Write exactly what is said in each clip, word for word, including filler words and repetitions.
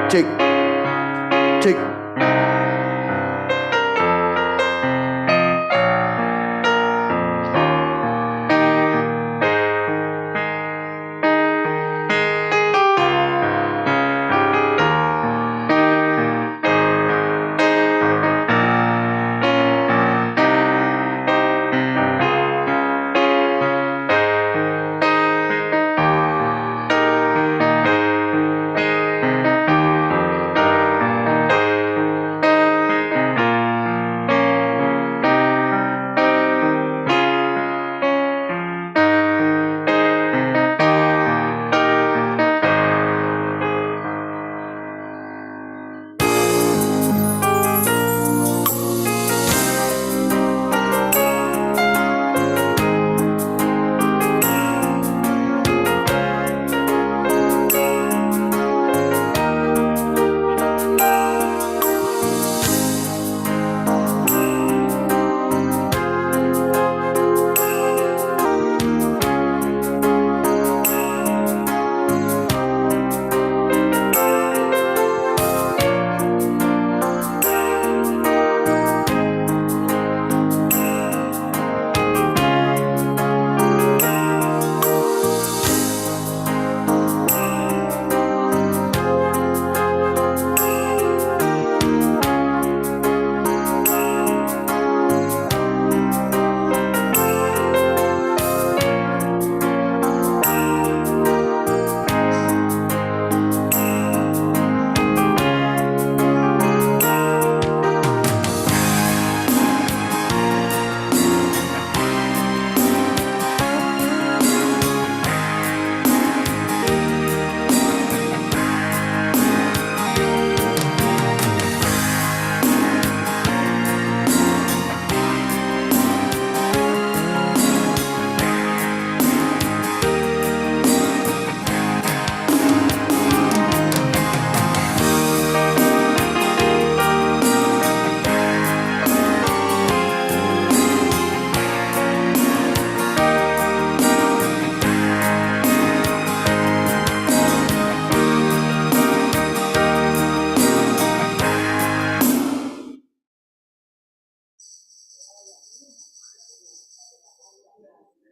Cek, cek.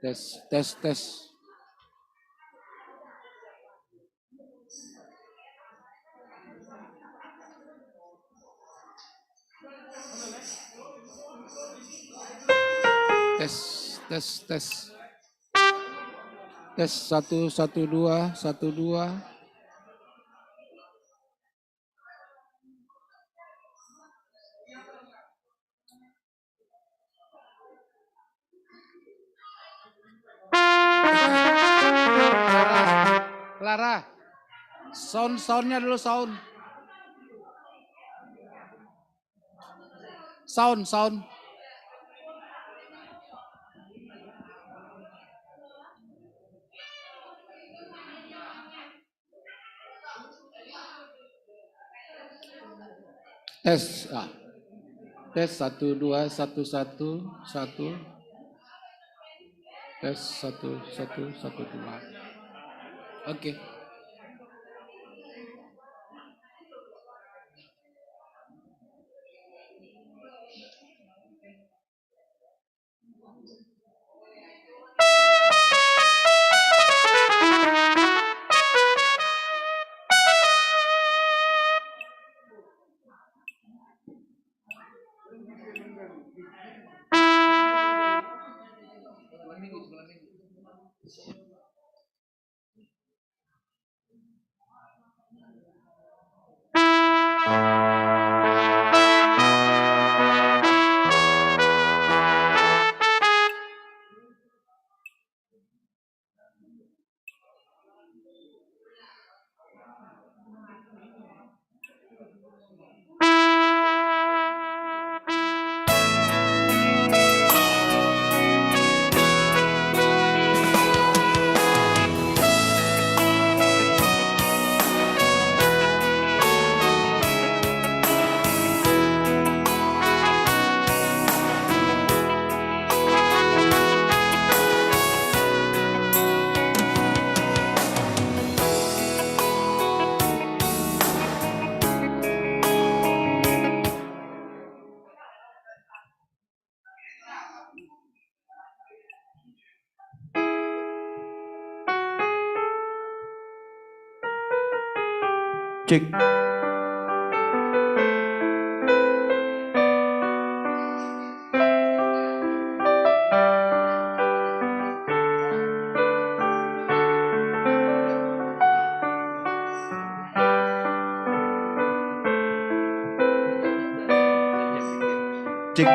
Tes, tes, tes. Tes, tes, tes. Tes, satu, satu, dua, satu, dua. Clara, sound, soundnya dulu, sound. Sound, sound. Tes, ah. Tes, satu, dua, satu, satu, satu. Tes, satu, satu, satu, dua. Oke. Cek. Cek.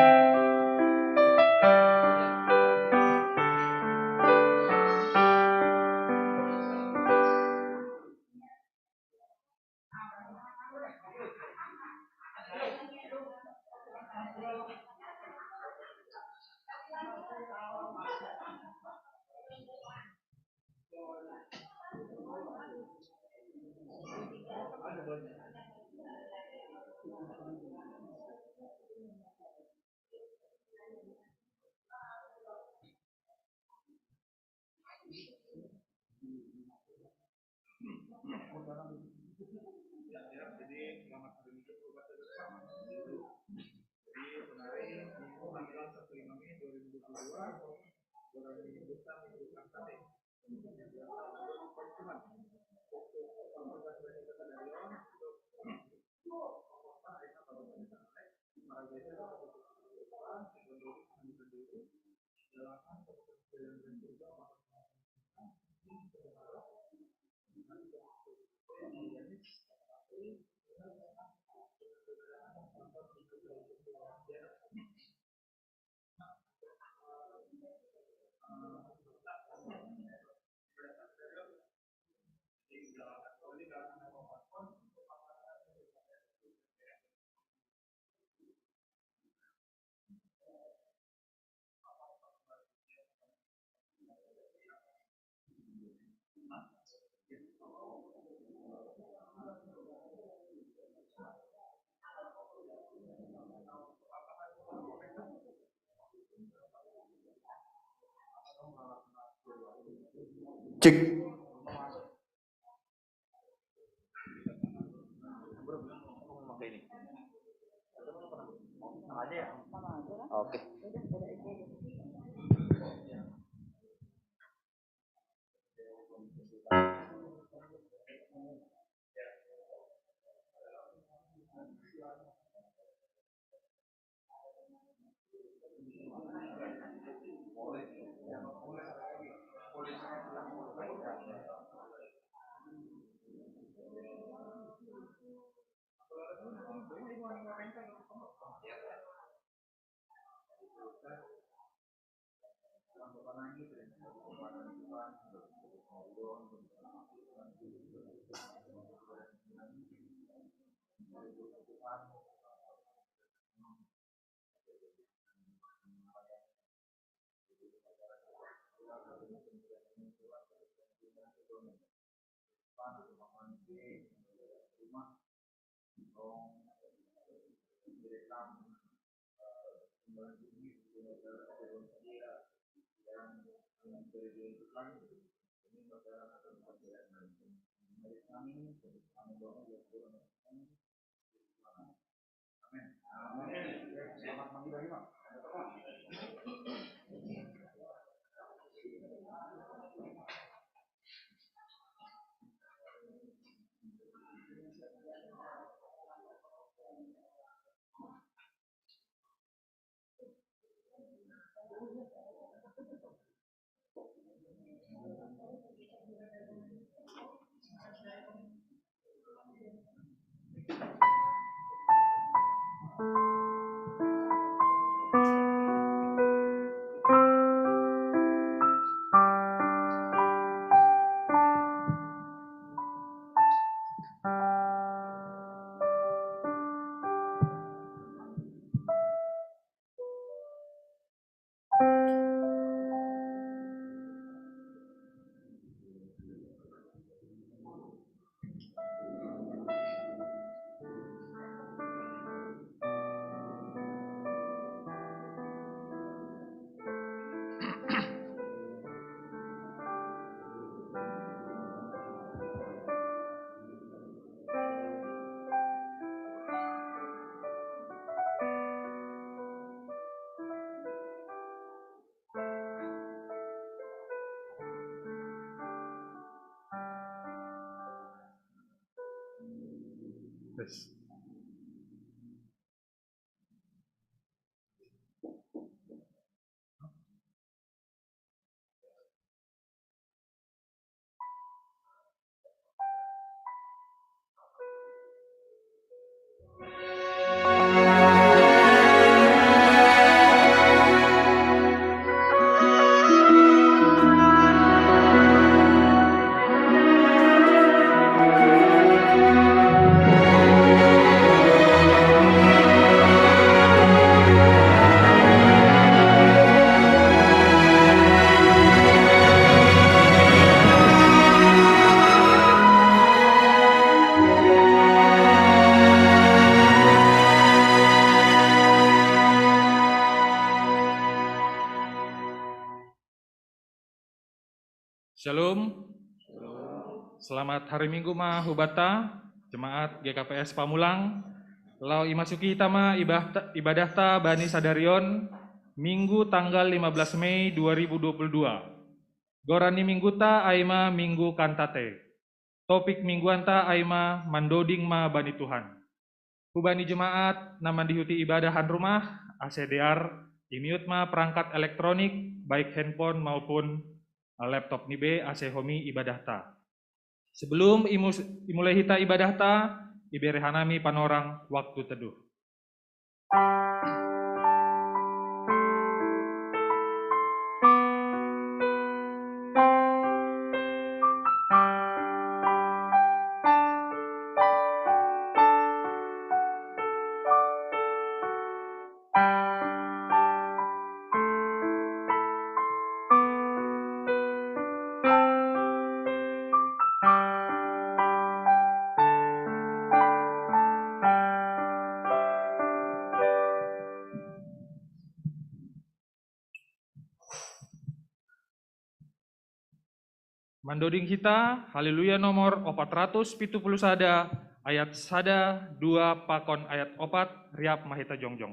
Cek. Oke. Terus. Shalom. Selamat hari Minggu ma hubata, jemaat G K P S Pamulang. Lau imasuki hita ma ibahta- ibadahta bani sadarion, Minggu tanggal lima belas Mei dua ribu dua puluh dua. Goran ni mingguta ai ma Minggu Kantate. Topik mingguanta ai ma mandoding ma bani Tuhan. Hubani jemaat na mandihuti ibadah han rumah, ase dear, i-mute ma perangkat elektronik, baik handphone maupun laptop nibe ase homi ibadahta. Sebelum imus- imulai hita ibadahta, ibere hanami panorang waktu teduh. Mandoding hita, Haleluya nomor opat ratus pitu puluh sada, ayat sada, dua pakon ayat opat, riap ma hita jongjong.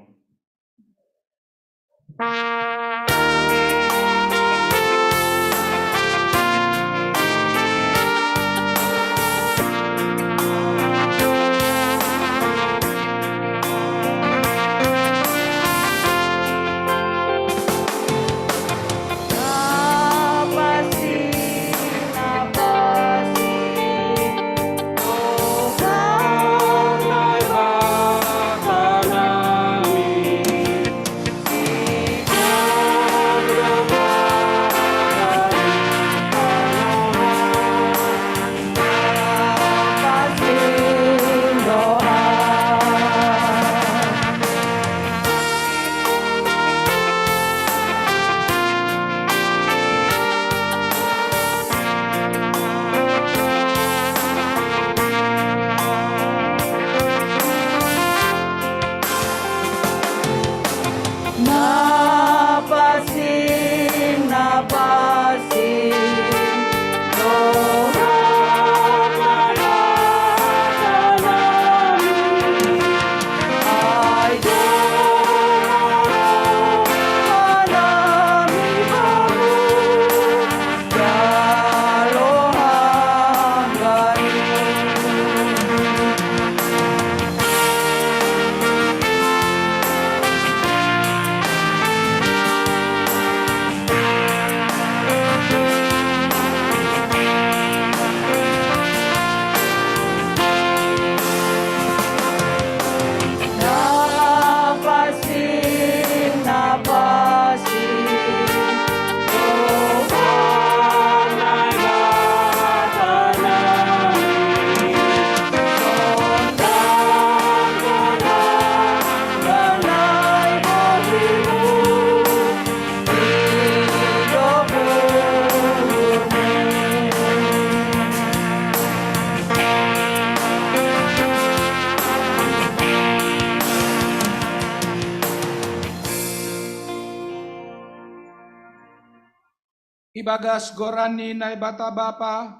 Ibagas goran ni Naibata Bapa,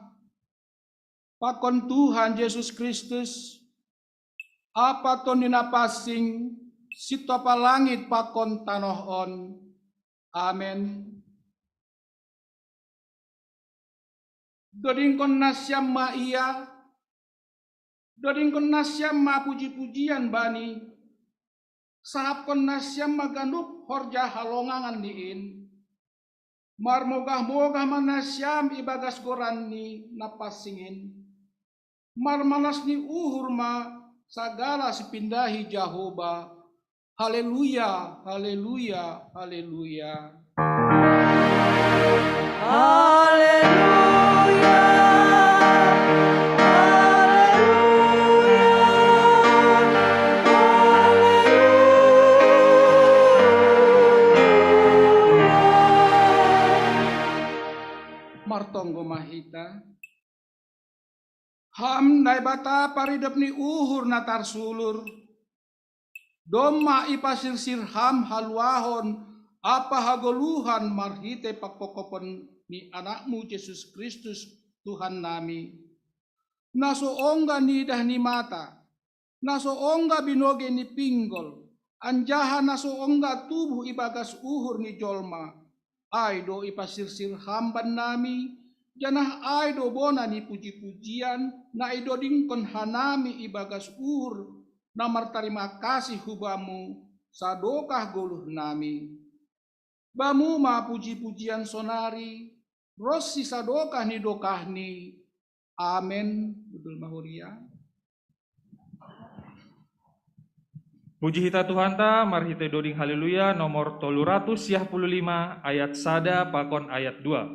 pakon Tuhan Jesus Kristus, Apaton ni na pansing, sintopa langit pakon tanoh on. Amen. Dodingkon nasiam ma Ia, Dodingkon nasiam ma puji-pujian bani, sahapkon nasiam ma ganup horja halongangan ni in. Marmogah-mogah ma nasiam ibagas goranni na pansing in. Marmalas ni uhur ma sagala sipindahi Jahowa. Haleluya, haleluya, haleluya. Haleluya, haleluya, haleluya. Martonggo ma hita. Ham Naibata paridop ni uhur na tarsulur, domma ipasirsir Ham haluahon ampa hagoluhan marhitei pangkophopon ni Anakmu Jesus Kristus, Tuhan nami, na so ongga nidah ni mata, na so ongga binogei ni pinggol, anjaha na so ongga tubuh ibagas uhur ni jolma. Ai do ipasirsir Ham bannami, janah ai do bona ni puji-pujian na idodingkon hanami ibagas uhur na martarima kasih hu Bamu, sadokah goluh nami. Bamu ma puji-pujian sonari, ronsi sadokah ni dokahni. Amen. Betul ma huria. Puji hita Tuhanta, marhitei doding Haleluya nomor tolu ratus siah puluh lima, ayat sada pakon ayat dua.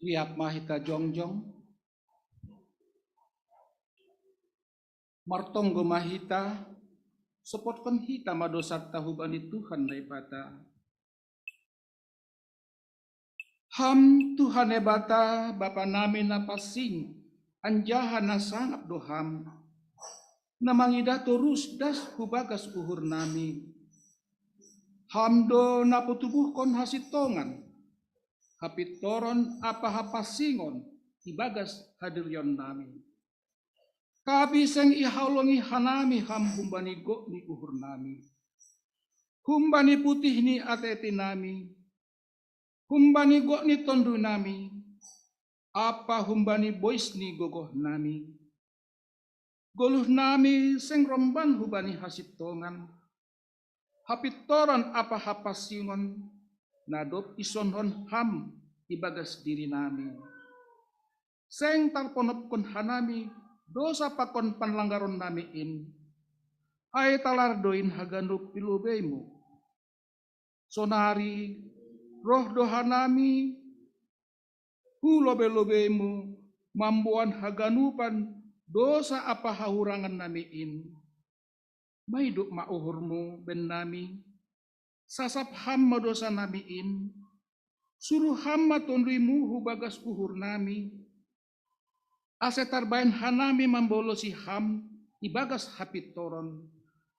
Riap ma hita jongjong. Martonggo ma hita, sopotkon hita ma dosanta hubani Tuhan Naibata. Ham Tuhan Naibata, Bapa nami na pansing, anjaha na sangap do Ham, na mangidah torus das hu bagas uhur nami. Ham do na patubuhkon hasintongan, hapintoron ampa hapansingon ibagas hadirion nami. Tapi seng ihaholongi hanami Ham humbani gok ni uhur nami, humbani putih ni atei-atei nami, humbani gok ni tonduy nami, ampa humbani bois ni gogoh nami. Goluh nami seng romban hubani hasintongan, hapintoron ampa hapansingon, na dob isonhon Ham ibagas diri nami. Seng tarponopkon hanami dosa pakon panlanggaron nami in, ai talar do in haganup pilobeimu. Sonari roh do hanami hu lobei-lobeimu mamboan haganupan dosa ampa hahurangan nami in. Maidop ma uhurmu bennami, Sasap Ham ma dosa nami in, suru Ham ma Tonduy-Mu hu bagas uhur nami, ase tarbaen hanami mambolosi Ham ibagas hapintoron,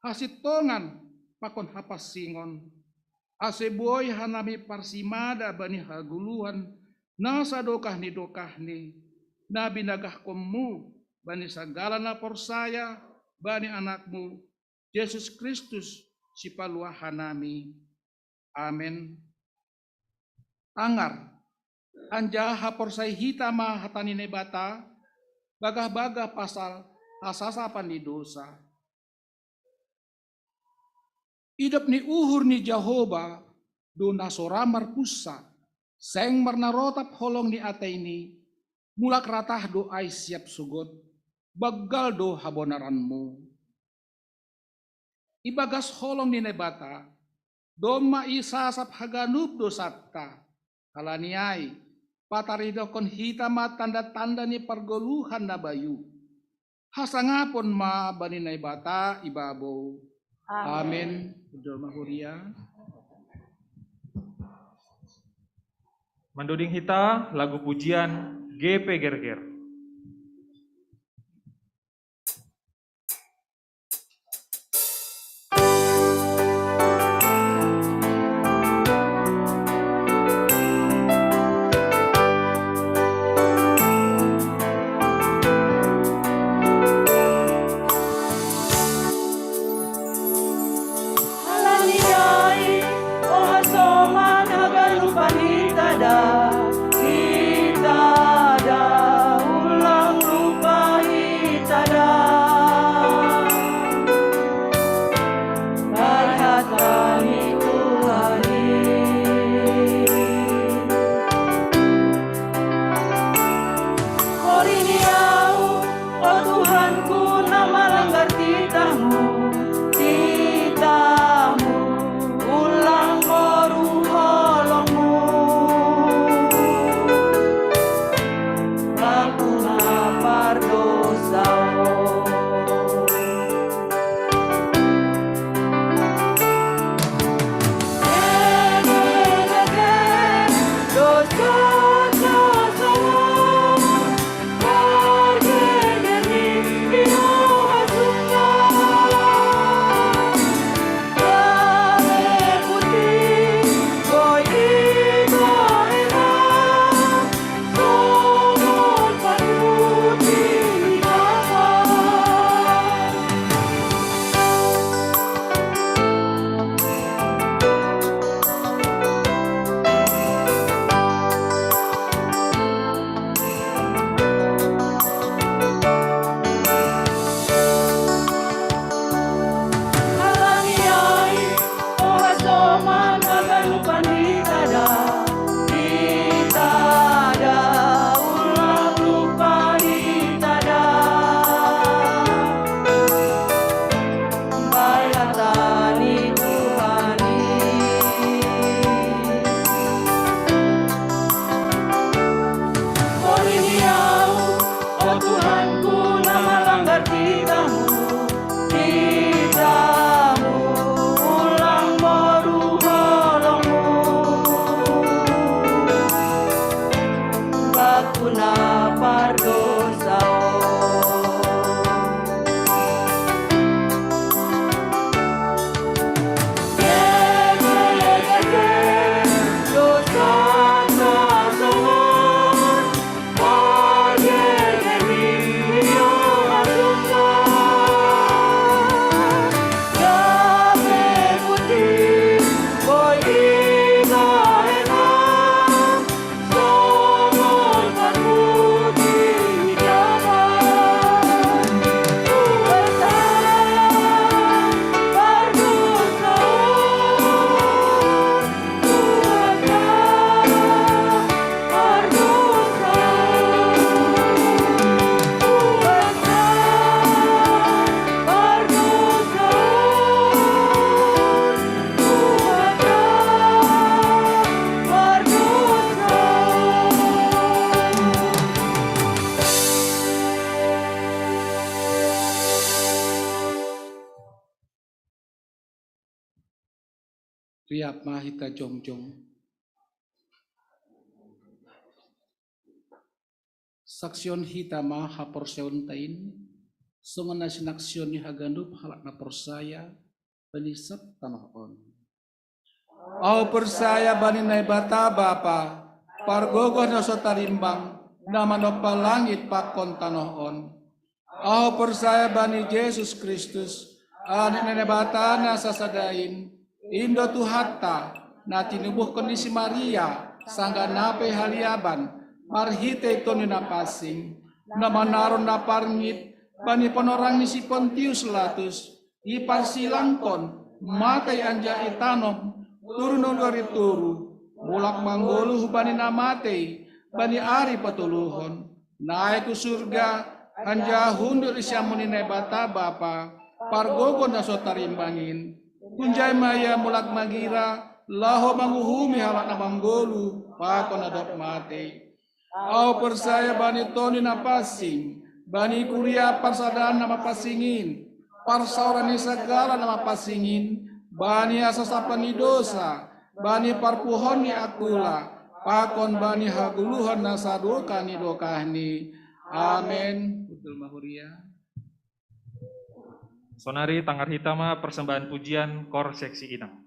hasintongan pakon hapansingon, ase boi hanami parsimada bani hagoluhan na sadokah ni dokahni, na binagahkonmu bani sagala na porsaya bani Anakmu, Jesus Kristus, Sipaluah hanami. Amen. Tangar, anjaha porsaya hita ma hata ni Naibata, bagah-bagah pasal hasasapan ni dosa. Idop ni uhur ni Jahowa do na so ra marpunsa, seng marnarotap holong ni ateiNi, mulak ratah do ai siap sogot, banggal do habonaranMu. Ibagas holong ni Naibata, domma isasap haganup dosanta, halani ai, pataridohkon hita ma tanda-tanda ni pargoluhan na bayu. Hasangapon ma bani Naibata ibabou. Amen. Amen. Berdoa ma huria. Mandoding hita lagu pujian G P Gerger. Halani ai, o hasoman haganupan hita da, hita da, ulang lupa hita da. Ai hata ni Tuhan i. Porini au, o Tuhanku, na malanggar titahMu, titahMu, ulang moru holongMu. Aku na pardosa on. Porini au, o Tuhanku, na malanggar titahMu, titahMu, ulang moru holongMu. Riap ma hita jongjong. Saksion hita ma haporseaon ta in, songon na sinaksion ni haganup halak na porsaya, bani sab tanoh on. Ahu porsaya bani Naibata Bapa, pargogoh na so tarimbang, na manompa langit pakon tanoh on. Ahu porsaya bani Jesus Kristus, Anak ni Naibata na sasada in, in do Tuhanta, na tinubuhkon ni si Maria, sanggah na pe haliaban, marhitei Tondi Napansing, na manaron na parngit, bani panorang ni si Pontius Latus, diparsilangkon, matei anjaha itanom, turun on ari toru, mulak manggoluh bani na matei, bani ari patoluhon, naik hu surga, anjaha hundul di siamun ni Naibata Bapa, pargogoh na so tarimbang in. Hunjai ma ia mulak magira, laho manguhumi halak na manggoluh, pakon na dob matei. Ahu porsaya bani Tondi Napansing, bani kuria parsadaan na mapansing in, parsaoran ni sagala na mapansing in, bani hasasapan ni dosa, bani parpuhoon ni angkula, pakon bani hagoluhon na sadokah ni dokahni. Amen. Hundul ma huria. Sonari tangar hita ma persembahan pujian kor seksi inang.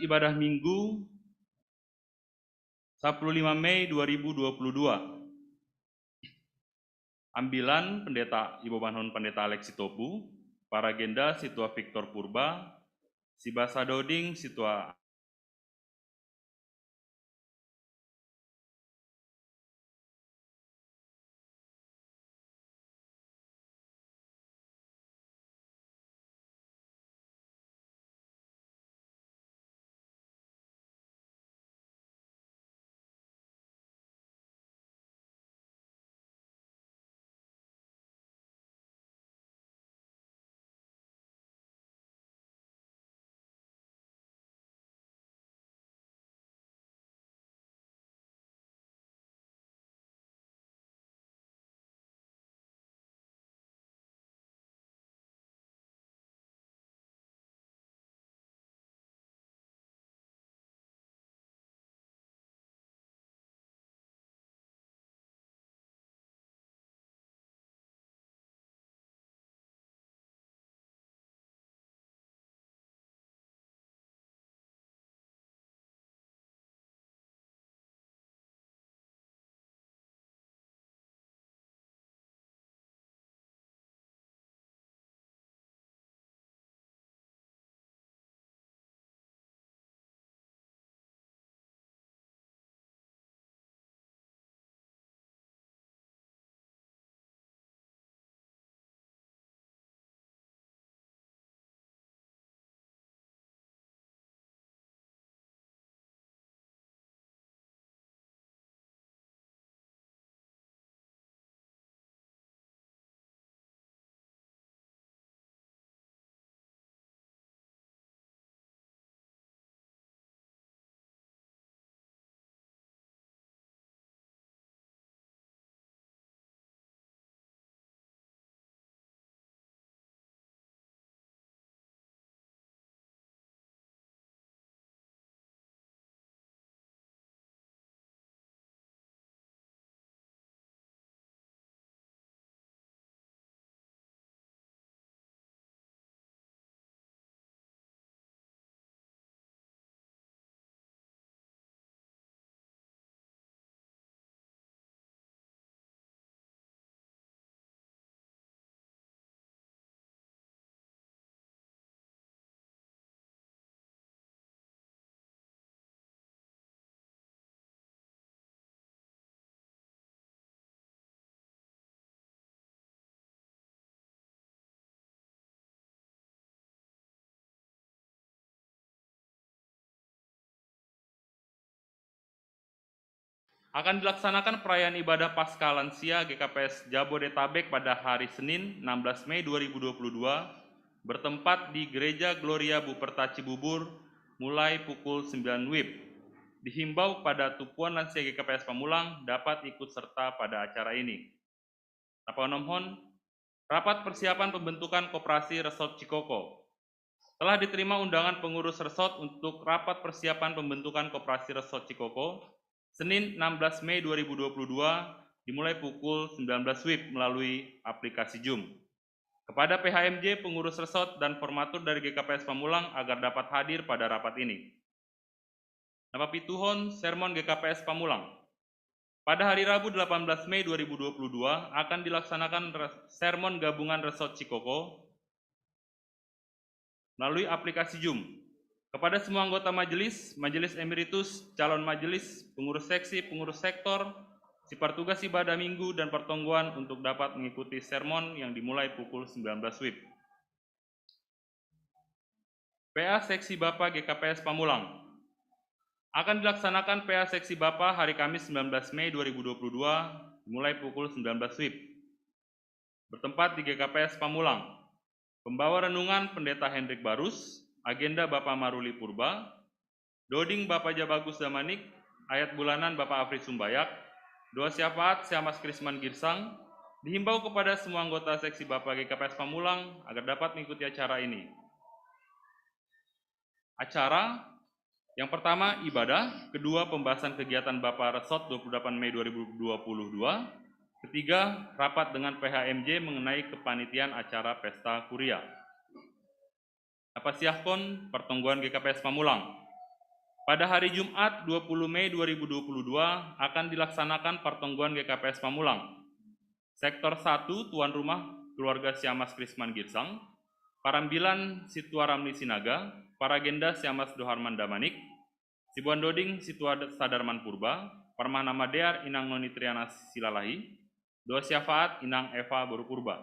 Ibadah Minggu, Sabtu lima Mei dua ribu dua puluh dua. Ambilan Pendeta Ibu Banhon Pendeta Alexi Tobu, Paragenda Situa Victor Purba, Sibasa Doding Situa Akan dilaksanakan perayaan ibadah Paskah Lansia G K P S Jabodetabek pada hari Senin, enam belas Mei dua ribu dua puluh dua, bertempat di Gereja Gloria Buperta Cibubur, mulai pukul sembilan wib. Dihimbau kepada Tupuan Lansia G K P S Pamulang dapat ikut serta pada acara ini. Napa onomhon, rapat persiapan pembentukan koperasi Resort Cikoko. Telah diterima undangan pengurus resort untuk rapat persiapan pembentukan koperasi Resort Cikoko, Senin, enam belas Mei dua ribu dua puluh dua, dimulai pukul sembilan belas wib melalui aplikasi Zoom. Kepada P H M J, pengurus resort, dan formatur dari G K P S Pamulang agar dapat hadir pada rapat ini. Napa pituhon sermon G K P S Pamulang. Pada hari Rabu, delapan belas Mei dua ribu dua puluh dua, akan dilaksanakan re-, sermon gabungan Resort Cikoko melalui aplikasi Zoom. Kepada semua anggota majelis, majelis emeritus, calon majelis, pengurus seksi, pengurus sektor, sipartugas ibadah minggu, dan pertonggoan untuk dapat mengikuti sermon yang dimulai pukul sembilan belas wib. P A Seksi Bapa G K P S Pamulang. Akan dilaksanakan P A Seksi Bapa hari Kamis, sembilan belas Mei dua ribu dua puluh dua, mulai pukul sembilan belas wib. Bertempat di G K P S Pamulang. Pembawa renungan Pendeta Hendrik Barus, agenda Bapa Maruli Purba, doding Bapa Jabagus Damanik, ayat bulanan Bapa Afri Sumbayak, doa syafaat Siamas Krisman Girsang, dihimbau kepada semua anggota seksi Bapa G K P S Pamulang agar dapat mengikuti acara ini. Acara yang pertama ibadah, kedua pembahasan kegiatan Bapa Resort dua puluh delapan Mei dua ribu dua puluh dua, ketiga rapat dengan P H M J mengenai kepanitiaan acara pesta kuria. Napa siahkon pertonggoan G K P S Pamulang. Pada hari Jumat dua puluh Mei dua ribu dua puluh dua akan dilaksanakan pertengguan G K P S Pamulang. Sektor satu tuan rumah keluarga Siamas Krisman Girsang, Parambilan Situa Ramli Sinaga, Paragenda Siamas Doharman Damanik, Sibuan Doding Situa Sadarman Purba, Parmahana Madear Inang Noni Triana Silalahi, Doa Syafaat Inang Eva Boru Purba.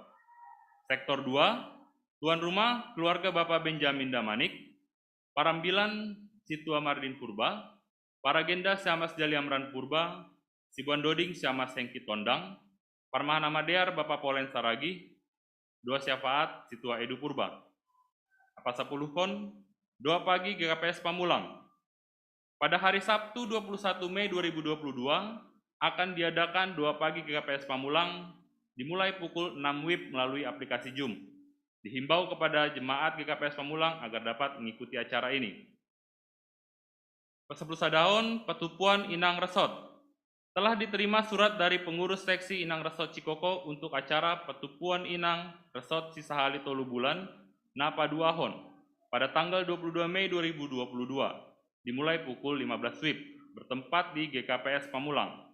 Sektor dua, tuan rumah keluarga Bapak Benjamin Damanik, Parambilan Situa Mardin Purba, Paragenda Siamas Jaliamran Purba, Sibuan Doding Siamas Hengki Tondang, Parmahana Madear Bapak Polen Saragih, Doa Syafaat Situa Edu Purba. Apa sapuluhon, doa pagi G K P S Pamulang. Pada hari Sabtu dua puluh satu Mei dua ribu dua puluh dua akan diadakan doa pagi G K P S Pamulang dimulai pukul enam W I B melalui aplikasi Zoom. Dihimbau kepada jemaat G K P S Pamulang agar dapat mengikuti acara ini. Pasapuluh sadaon, patupuan Inang Resot. Telah diterima surat dari pengurus seksi Inang Resot Cikoko untuk acara patupuan Inang Resot sisahali tolu bulan, na paduahon, pada tanggal dua puluh dua Mei dua ribu dua puluh dua, dimulai pukul lima belas W I B, bertempat di G K P S Pamulang.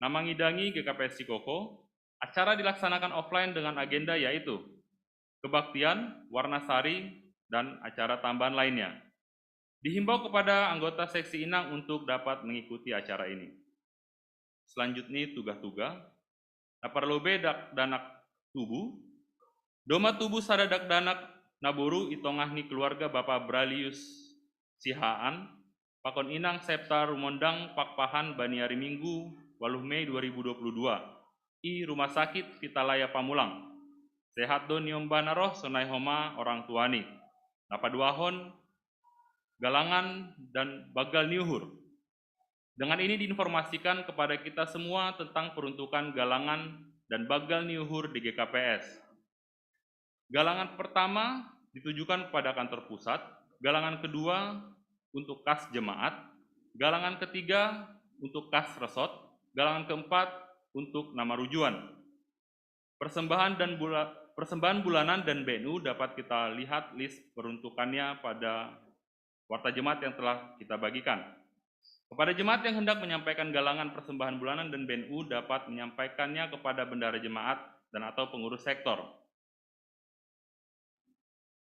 Na mangidangi G K P S Cikoko, acara dilaksanakan offline dengan agenda yaitu kebaktian, warna sari, dan acara tambahan lainnya. Dihimbau kepada anggota seksi Inang untuk dapat mengikuti acara ini. Selanjutnya, tuga-tuga. Na parlobei dakdanak tubu. Domma tubu sada dakdanak naboru i tongah ni keluarga Bapa Bralius Sihaan, pakon Inang Septa Rumondang Pakpahan bani ari Minggu, waluh Mei dua ribu dua puluh dua, i Rumah Sakit Vitalaya Pamulang. Sehat do niombah na roh sonai homa orang tua ni. Na paduahon, galangan dan banggal ni uhur. Dengan ini diinformasikan kepada kita semua tentang peruntukan galangan dan banggal ni uhur di G K P S. Galangan pertama ditujukan kepada kantor pusat, galangan kedua untuk kas jemaat, galangan ketiga untuk kas resot, galangan keempat untuk nama rujuan. Persembahan dan bula-, persembahan bulanan dan B N U dapat kita lihat list peruntukannya pada warta jemaat yang telah kita bagikan. Kepada jemaat yang hendak menyampaikan galangan persembahan bulanan dan B N U dapat menyampaikannya kepada bendahara jemaat dan atau pengurus sektor.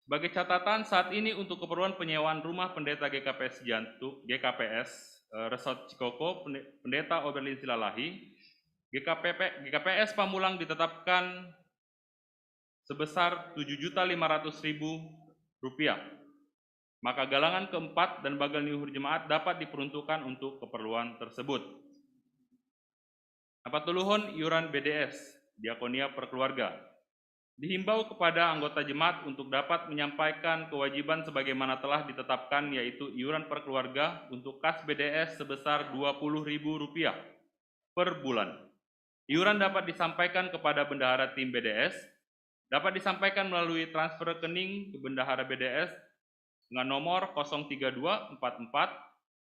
Sebagai catatan, saat ini untuk keperluan penyewaan rumah pendeta G K P S Jantung, G K P S, eh, Resort Cikoko, Pende-, Pendeta Oberlin Silalahi, G K P P, G K P S Pamulang ditetapkan sebesar tujuh juta lima ratus ribu rupiah. Maka galangan keempat dan banggal ni uhur jemaat dapat diperuntukkan untuk keperluan tersebut. Na patoluhon, iuran B D S, diakonia per keluarga. Dihimbau kepada anggota jemaat untuk dapat menyampaikan kewajiban sebagaimana telah ditetapkan, yaitu iuran per keluarga untuk kas B D S sebesar dua puluh ribu rupiah per bulan. Iuran dapat disampaikan kepada bendahara tim B D S, dapat disampaikan melalui transfer rekening ke bendahara B D S dengan nomor kosong tiga dua empat empat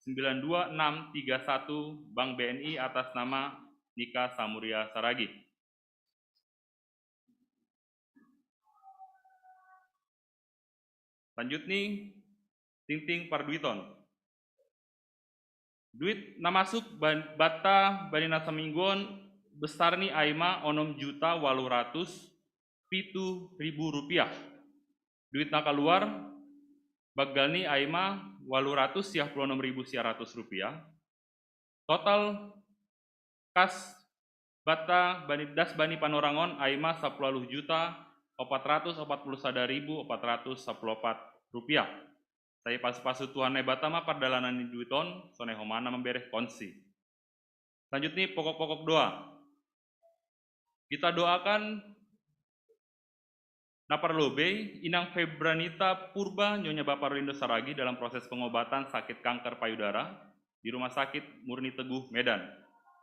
sembilan dua enam tiga satu, Bank B N I, atas nama Nika Samuria Saragih. Selanjutnya, tingting parduiton. Duit na masuk ban-, banta bani na samingguon besar ni ai ma onom juta walu ratus pitu ribu rupiah. Duit na kaluar banggal ni ai ma walu ratus siah puluh onom ribu siah ratus rupiah. Total kas banta bani, das bani panorangon ai ma sapuluh juta opat ratus opat puluh sada ribu opat ratus sapuluh opat rupiah. Sai pasu-pasu Tuhan Naibata ma pardalanan ni duiton, sonai homa na mamberehkonsi. Selanjutnya, pokok-pokok doa. Kita doakan na parlobei Inang Febranita Purba, Nyonya Bapa Rolindo Saragih, dalam proses pengobatan sakit kanker payudara di Rumah Sakit Murni Teguh, Medan.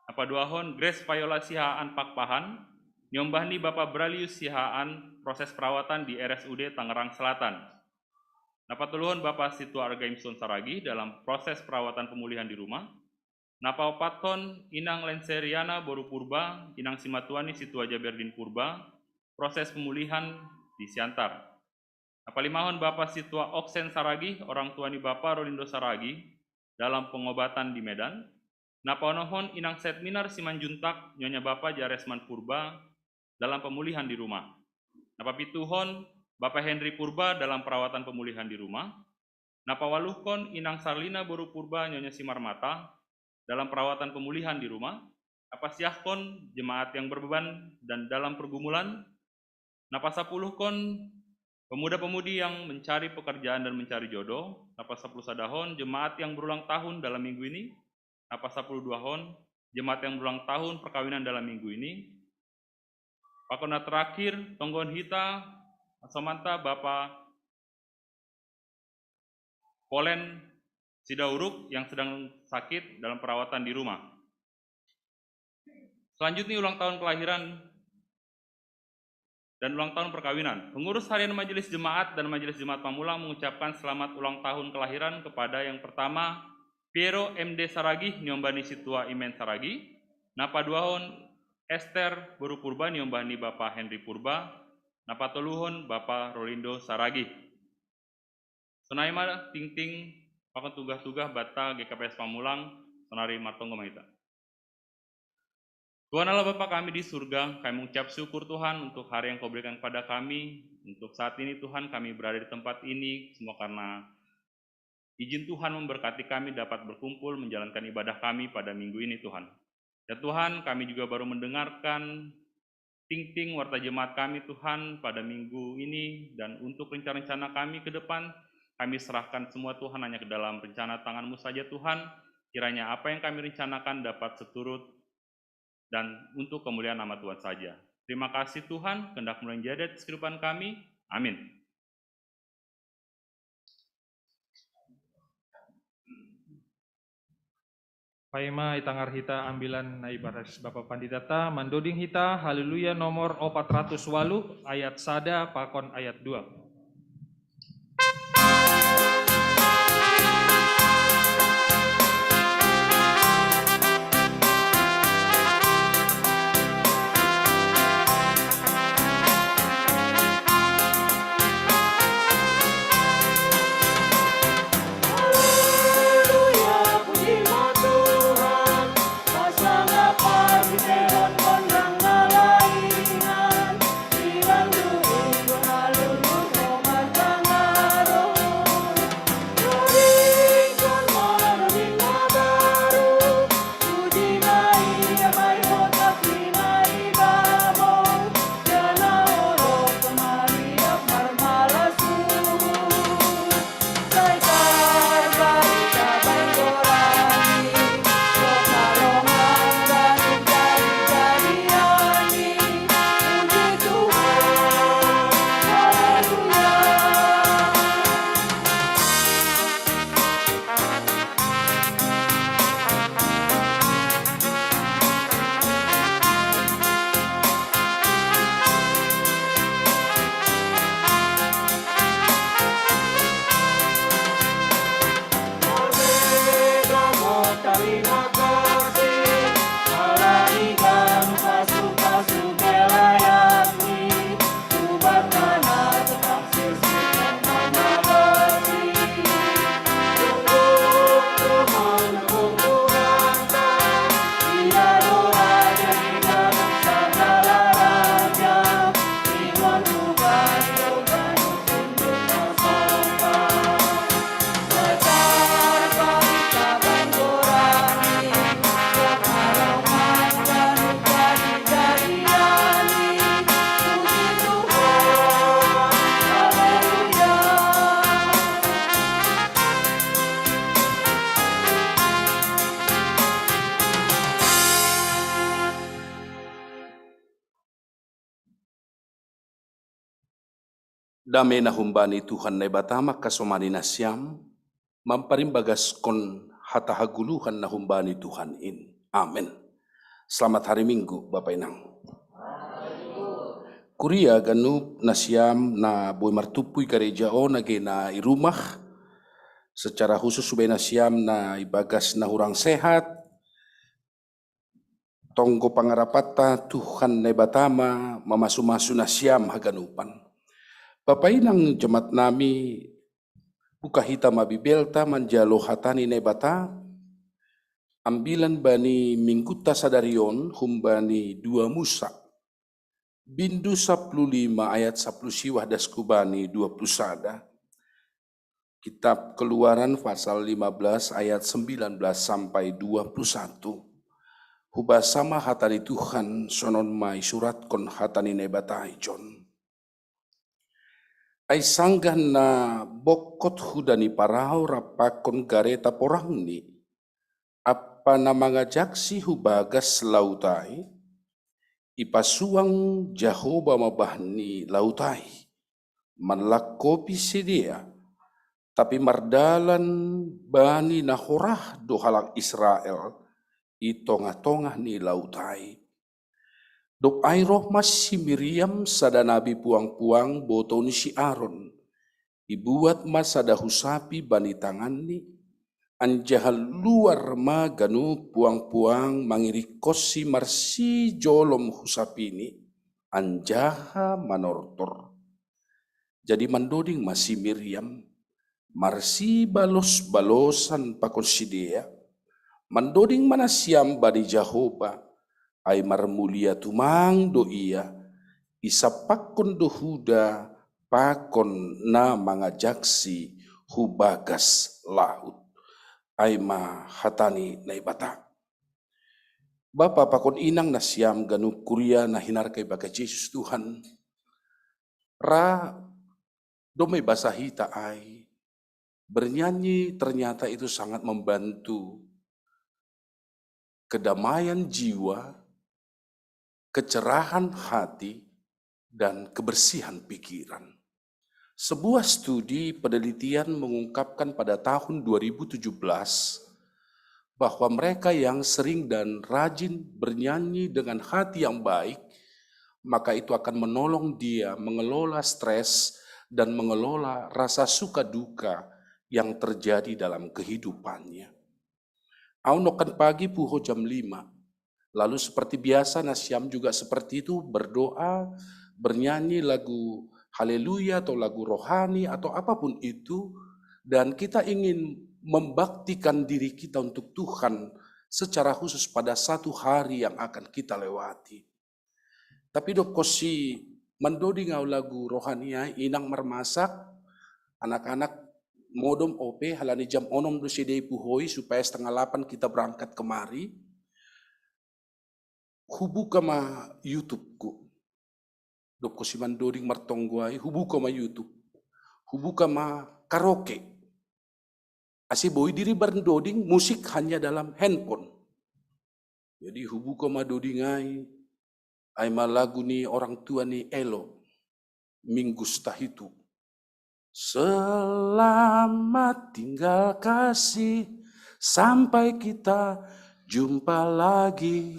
Na paduahon, Grace Viola Sihaan Pakpahan, niombah ni Bapa Bralius Sihaan, proses perawatan di R S U D Tangerang Selatan. Na patoluhon, Bapa Situa Argaimson Saragih, dalam proses perawatan pemulihan di rumah. Na paopathon, Inang Lenseriana Boru Purba, Inang Simatuani Situa Jaberdin Purba, proses pemulihan di Siantar. Na palimahon, Bapa Situa Oksen Saragih, orang tua ni Bapa Rolindo Saragih, dalam pengobatan di Medan. Napa onohon inang Setminar Simanjuntak, nyonya Bapa Jaresman Purba, dalam pemulihan di rumah. Napa pituhon Bapa Henry Purba dalam perawatan pemulihan di rumah. Napa waluhkon inang Sarlina Boru Purba, nyonya Simarmata, dalam perawatan pemulihan di rumah. Napa siahkon jemaat yang berbeban dan dalam pergumulan. Napa sapuluhkon pemuda-pemudi yang mencari pekerjaan dan mencari jodoh. Napa sapuluh sadahon jemaat yang berulang tahun dalam minggu ini. Napa sapuluh duahon jemaat yang berulang tahun perkawinan dalam minggu ini. Pakon terakhir, tonggohon hita somanta Bapa Polen Sidauruk yang sedang sakit dalam perawatan di rumah. Selanjutnya, ulang tahun kelahiran dan ulang tahun perkawinan. Pengurus harian Majelis Jemaat dan Majelis Jemaat Pamulang mengucapkan selamat ulang tahun kelahiran kepada yang pertama, Piero M D Saragih, niombah ni Situa Imen Saragih. Napa duahon, Esther Boru Purba, niombah ni Bapa Henry Purba. Napa toluhon, Bapa Rolindo Saragih. Sonai ma tingting pakon tugah-tugah banta G K P S Pamulang, sonari martonggo ma hita. Tuhan Allah Bapa kami di surga, kami mengucap syukur, Tuhan, untuk hari yang Kau berikan kepada kami. Untuk saat ini, Tuhan, kami berada di tempat ini semua karena izin Tuhan memberkati kami dapat berkumpul menjalankan ibadah kami pada minggu ini, Tuhan. Ya Tuhan, kami juga baru mendengarkan tingting warta jemaat kami, Tuhan, pada minggu ini, dan untuk rencana-rencana kami ke depan, kami serahkan semua, Tuhan, hanya ke dalam rencana tangan-Mu saja, Tuhan. Kiranya apa yang kami rencanakan dapat seturut dan untuk kemuliaan nama Tuhan saja. Terima kasih, Tuhan, kehendak-Mu yang jadi atas kehidupan kami. Amin. Paima itangar hita ambilan na ibaras Bapa Pandita ta, mandoding hita Haleluya nomor opat ratus walu, ayat sada pakon ayat dua. Dame na humbani Tuhan Naibata mangkasomani nasiam, mamparimbagaskon hata hagoluhan na humbani Tuhan in. Amen. Selamat hari Minggu, Bapa Inang. Kuria ganup nasiam na boi martumpu i gareja on age na i rumah, secara khusus hubani nasiam na ibagas na hurang sehat, tonggo pangarapanta Tuhan Naibata ma mamasumasu nasiam haganupan. Bapa Inang jemaat nami, Buka hita ma Bibelta manjalo hata ni Naibata, ambilan bani mingguta sadarion humbani dua Musa. Bindu sapuluh lima ayat sapuluh siwah das kubani dua puluh sada. Kitab Keluaran pasal lima belas ayat sembilan belas sampai dua puluh satu. Hubasa ma hata ni Tuhan, sonon ma isuratkon hata ni Naibata i John. Ai sanggah na bongkot huda ni Parao rap pakon gareta porangni, ampa na mangajaksi hu bagas laut ai, ipasuang Jahowa ma bah ni laut ai, manlangkopi sidea, tapi mardalan bani na horah do halak Israel i tongah-tongah ni laut ai. Dob ai roh ma si Miriam, sada nabi puang-puang, botou ni si Aron. Ibuat ma sada husapi bani tanganni, anjaha luar ma ganup puang-puang mangiringkonsi marsijolom husapini, anjaha manortor. Jadi mandoding ma si Miriam, marsibalos-balosan pakon sidea, mandoding ma nasiam bani Jahowa, ai marmulia tumang do Ia, isampakkon do huda pakon na mangajaksi hu bagas laut. Ai ma hata ni Naibata. Bapa pakon inang nasiam ganup kuria na hinarga ibagas Jesus Tuhan. Ra, domai basa hita ai, bernyanyi ternyata itu sangat membantu kedamaian jiwa, kecerahan hati, dan kebersihan pikiran. Sebuah studi penelitian mengungkapkan pada tahun dua ribu tujuh belas bahwa mereka yang sering dan rajin bernyanyi dengan hati yang baik, maka itu akan menolong dia mengelola stres dan mengelola rasa suka duka yang terjadi dalam kehidupannya. Au nongkan pagi puho jam lima. Lalu seperti biasa, nasiam juga seperti itu, berdoa, bernyanyi lagu haleluya atau lagu rohani atau apapun itu, dan kita ingin membaktikan diri kita untuk Tuhan secara khusus pada satu hari yang akan kita lewati. Tapi dob konsi mandoding au lagu rohani ai, inang marmasak, anak-anak modom ope, halani jam onom do sidea ipuhoi, supaya setengah lapan kita berangkat kemari. Hubuka ma YouTube-ku. Dob konsi mandoding martonggo ai, hubuka ma YouTube. Hubuka ma karaoke. Ase boi diri mandoding musik hanya dalam handphone. Jadi hubuka ma doding ai, ai ma lagu ni orang tua ni Elo, Minggu Tahitu. Selamat tinggal kasih, sampai kita jumpa lagi.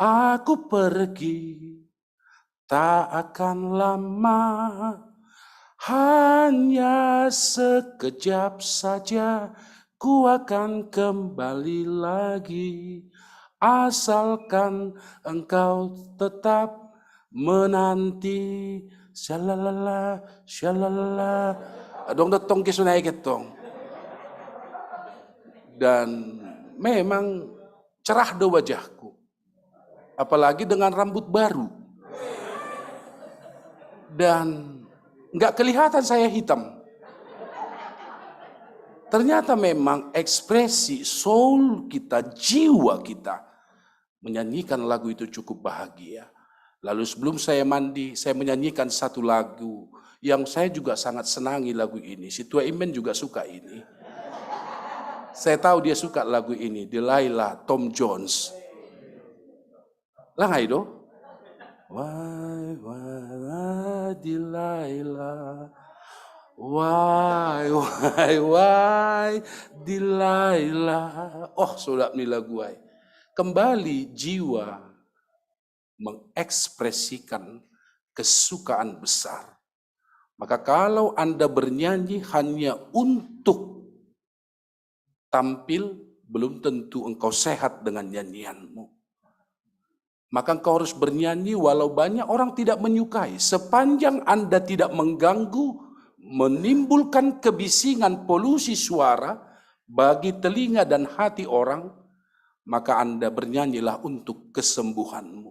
Aku pergi, tak akan lama, hanya sekejap saja, ku akan kembali lagi. Asalkan engkau tetap menanti. Syalalala, syalalala. Adong do tongki sonai ke tong. Dan memang cerah do wajahku. Apalagi dengan rambut baru. Dan nggak kelihatan saya hitam. Ternyata memang ekspresi soul kita, jiwa kita, menyanyikan lagu itu cukup bahagia. Lalu sebelum saya mandi, saya menyanyikan satu lagu yang saya juga sangat senangi lagu ini. Si Tua Imen juga suka ini. Saya tahu dia suka lagu ini, Delilah, Tom Jones. Langai do? Why, why, why, Delilah? Why, why, why, Delilah? Oh, sodap ni lagu ai. Kembali jiwa mengekspresikan kesukaan besar. Maka kalau Anda bernyanyi hanya untuk tampil, belum tentu engkau sehat dengan nyanyianmu. Maka engkau harus bernyanyi walau banyak orang tidak menyukai. Sepanjang Anda tidak mengganggu menimbulkan kebisingan, polusi suara bagi telinga dan hati orang, maka Anda bernyanyilah untuk kesembuhanmu.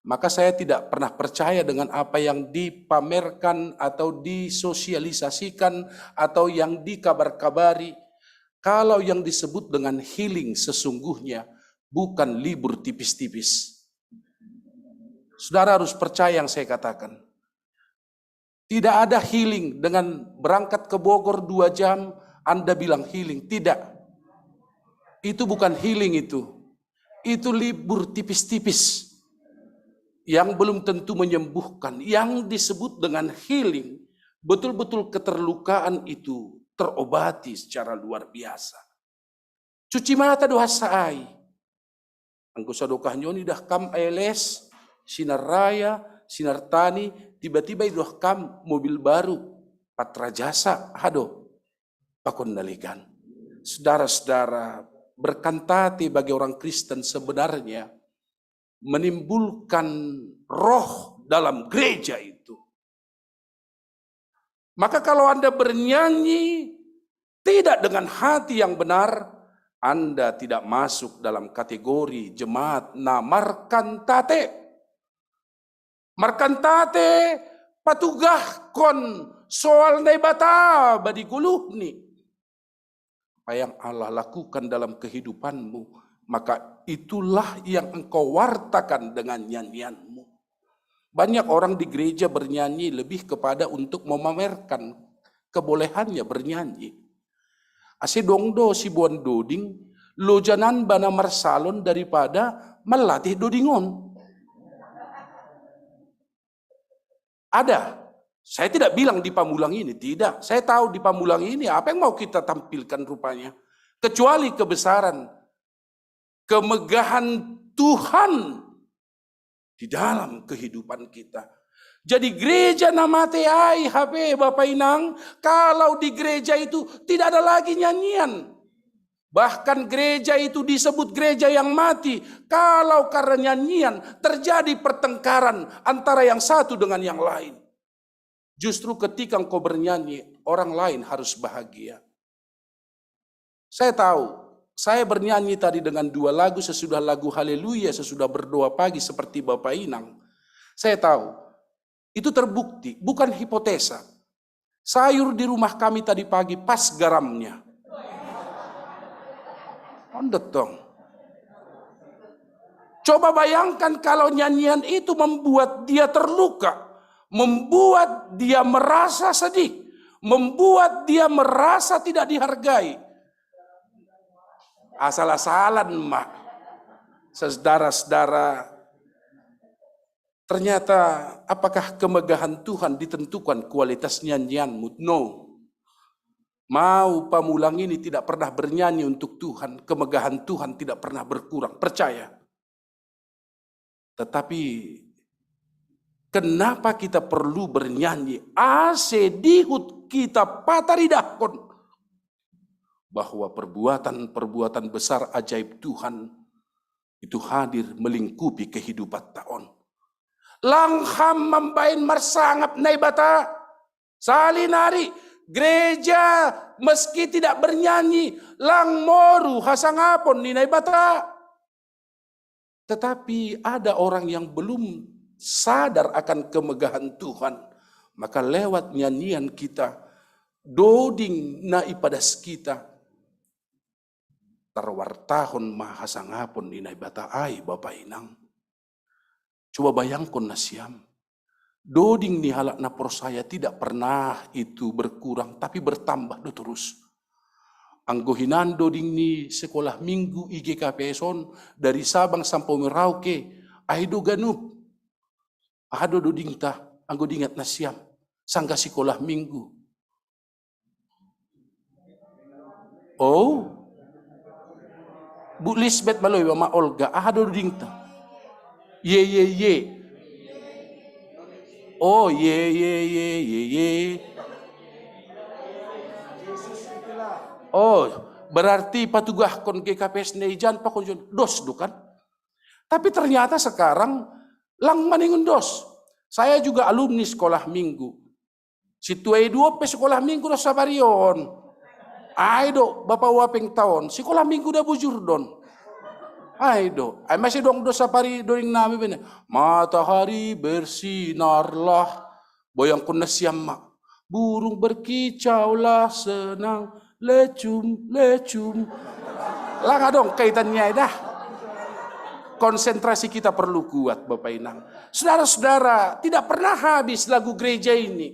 Maka saya tidak pernah percaya dengan apa yang dipamerkan atau disosialisasikan atau yang dikabar-kabari. Kalau yang disebut dengan healing sesungguhnya bukan libur tipis-tipis. Saudara harus percaya yang saya katakan. Tidak ada healing dengan berangkat ke Bogor dua jam, Anda bilang healing. Tidak. Itu bukan healing itu. Itu libur tipis-tipis yang belum tentu menyembuhkan. Yang disebut dengan healing, betul-betul keterlukaan itu terobati secara luar biasa. Cuci mata doh hasai. Anggo sadokah nyo ni dah kam A L S, Sinar Raya, Sinar Tani, tiba-tiba i dah kam mobil baru, Patra Jasa, hado, pakon nalikan. Saudara-saudara, berkantate bagi orang Kristen sebenarnya menimbulkan roh dalam gereja itu. Maka kalau Anda bernyanyi tidak dengan hati yang benar, Anda tidak masuk dalam kategori jemaat na markantate. Markantate patugahkon soal Naibata badi goluhni. Apa yang Allah lakukan dalam kehidupanmu, maka itulah yang engkau wartakan dengan nyanyianmu. Banyak orang di gereja bernyanyi lebih kepada untuk memamerkan kebolehannya bernyanyi. Ase dong do siboan doding, lojanan bana marsalon daripada malatih doding on. Ada. Saya tidak bilang di Pamulang ini, tidak. Saya tahu di Pamulang ini apa yang mau kita tampilkan rupanya. Kecuali kebesaran, kemegahan Tuhan di dalam kehidupan kita. Jadi gereja na mate ai hape Bapak Inang, kalau di gereja itu tidak ada lagi nyanyian. Bahkan gereja itu disebut gereja yang mati. Kalau karena nyanyian terjadi pertengkaran antara yang satu dengan yang lain. Justru ketika engkau bernyanyi, orang lain harus bahagia. Saya tahu, saya bernyanyi tadi dengan dua lagu, sesudah lagu Haleluya, sesudah berdoa pagi seperti Bapak Inang. Saya tahu, itu terbukti, bukan hipotesa. Sayur di rumah kami tadi pagi pas garamnya. Ondetong. Coba bayangkan kalau nyanyian itu membuat dia terluka, membuat dia merasa sedih, membuat dia merasa tidak dihargai. Asal-asalan, Mak. Saudara-saudara, ternyata apakah kemegahan Tuhan ditentukan kualitas nyanyianmu? No. Mau Pamulang ini tidak pernah bernyanyi untuk Tuhan, kemegahan Tuhan tidak pernah berkurang. Percaya. Tetapi kenapa kita perlu bernyanyi? Ase dihut kita pataridahkon bahwa perbuatan-perbuatan besar ajaib Tuhan itu hadir melingkupi kehidupan taon. Langham mambaen marsangap Naibata. Salinari gereja meski tidak bernyanyi, lang moru hasangapon ni Naibata. Tetapi ada orang yang belum sadar akan kemegahan Tuhan, maka lewat nyanyian kita, doding na ipadas kita, tarwartahon ma hasangapon ni Naibata ai, Bapak Inang. Coba bayangkon nasiam. Doding ni halak na porsaya tidak pernah itu berkurang, tapi bertambah do terus. Anggo hinan doding ni sekolah minggu I G K P S on dari Sabang sampai Merauke, ai do ganup. Aha do dodingta, anggo diingat nasiam, sangga sekolah minggu. Oh. Bu Lisbeth malo iba ma Olga, aha do dodingta? Ye, ye, ye. Oh, ye, ye, ye, ye, ye. Oh, berarti patugahkon G K P S na ijan pakon jon dos do kan? Tapi ternyata sekarang lang maningon dos. Saya juga alumni sekolah minggu. Situai dua pe sekolah minggu do sapari on. Ai do bapa uapeng taon sekolah minggu da bujur don. Ai do ai masih dong do sapari doring nami bene. Matahari bersinarlah. Boyang kunna siamma. Burung berkicaulah senang. Lecum, lecum. Langa dong kaitannya dah. Konsentrasi kita perlu kuat Bapak Inang. Saudara-saudara, tidak pernah habis lagu gereja ini.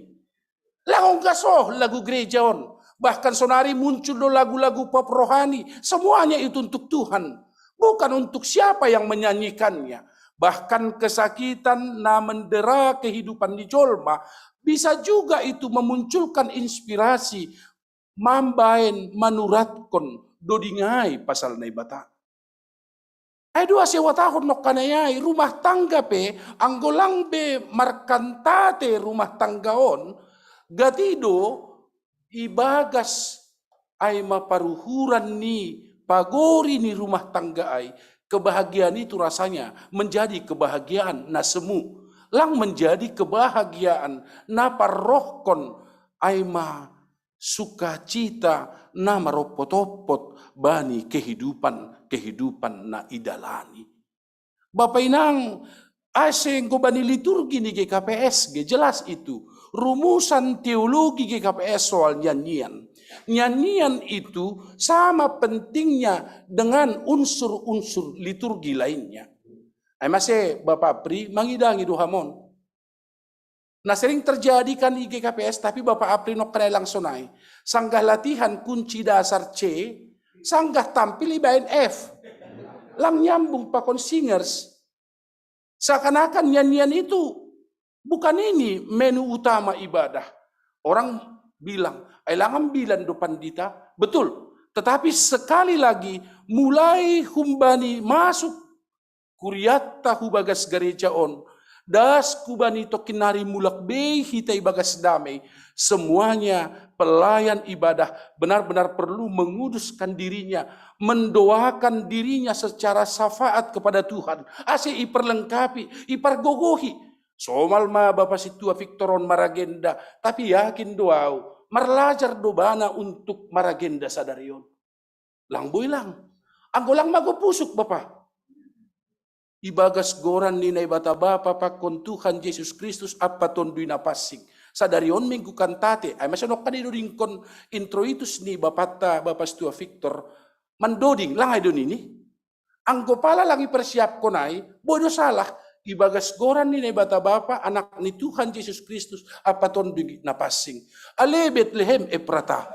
Langong gasoh lagu gereja on. Bahkan sonari muncul do lagu-lagu pop rohani. Semuanya itu untuk Tuhan. Bukan untuk siapa yang menyanyikannya. Bahkan kesakitan na mendera kehidupan di jolma bisa juga itu memunculkan inspirasi mambaen manuratkon dodingai pasal Naibata. Ai dua sewatahon nokkanayai rumah tangga pe anggo lang be markantate rumah tangga on gatido ibagas ai ma paruhuran ni pagori ni rumah tangga ai kebahagiaan itu rasanya menjadi kebahagiaan na semu lang menjadi kebahagiaan na parrohkon ai ma sukacita na maroppot-oppot bani kehidupan kehidupan na idalani. Bapak Inang, ase enggo bani liturgi ni G K P S ge jelas itu rumusan teologi G K P S soal nyanyian. Nyanyian itu sama pentingnya dengan unsur-unsur liturgi lainnya. Ai mase Bapak Pri mangidangi dohamon. Nah sering terjadi kan di G K P S tapi Bapak Apri nokkanai langsung naik. Sanggah latihan kunci dasar C, sanggah tampil ibaen F. Lang nyambung pakon singers. Seakan-akan nyanyian itu bukan ini menu utama ibadah. Orang bilang, ai lang ambilan do pandita. Betul. Tetapi sekali lagi mulai humbani masuk kuriatta hu bagas gareja on, das kubani tokkinnari mulak bei hita ibagas damai, semuanya pelayan ibadah benar-benar perlu menguduskan dirinya, mendoakan dirinya secara syafaat kepada Tuhan, ase iperlengkapi, ipargogohi. Somal ma Bapa Sintua Victor on maragenda, tapi yakin do au, marlajar do bana untuk maragenda sadari on. Lang boi lang. Anggo lang mago pusuk Bapa. Ibagas goran ni Naibata Bapa pakon Tuhan Jesus Kristus ampa Tonduy Napansing. Sadari on minggu kantate, ai masa nokkani dodingkon introitus ni bapata Bapa Sintua Victor mandoding lang ai do nini. Anggo pala lang ipersiapkon ai, bodo salah ibagas goran ni Naibata Bapa Anak ni Tuhan Jesus Kristus ampa Tonduy Napansing. Ale Betlehem Efrata.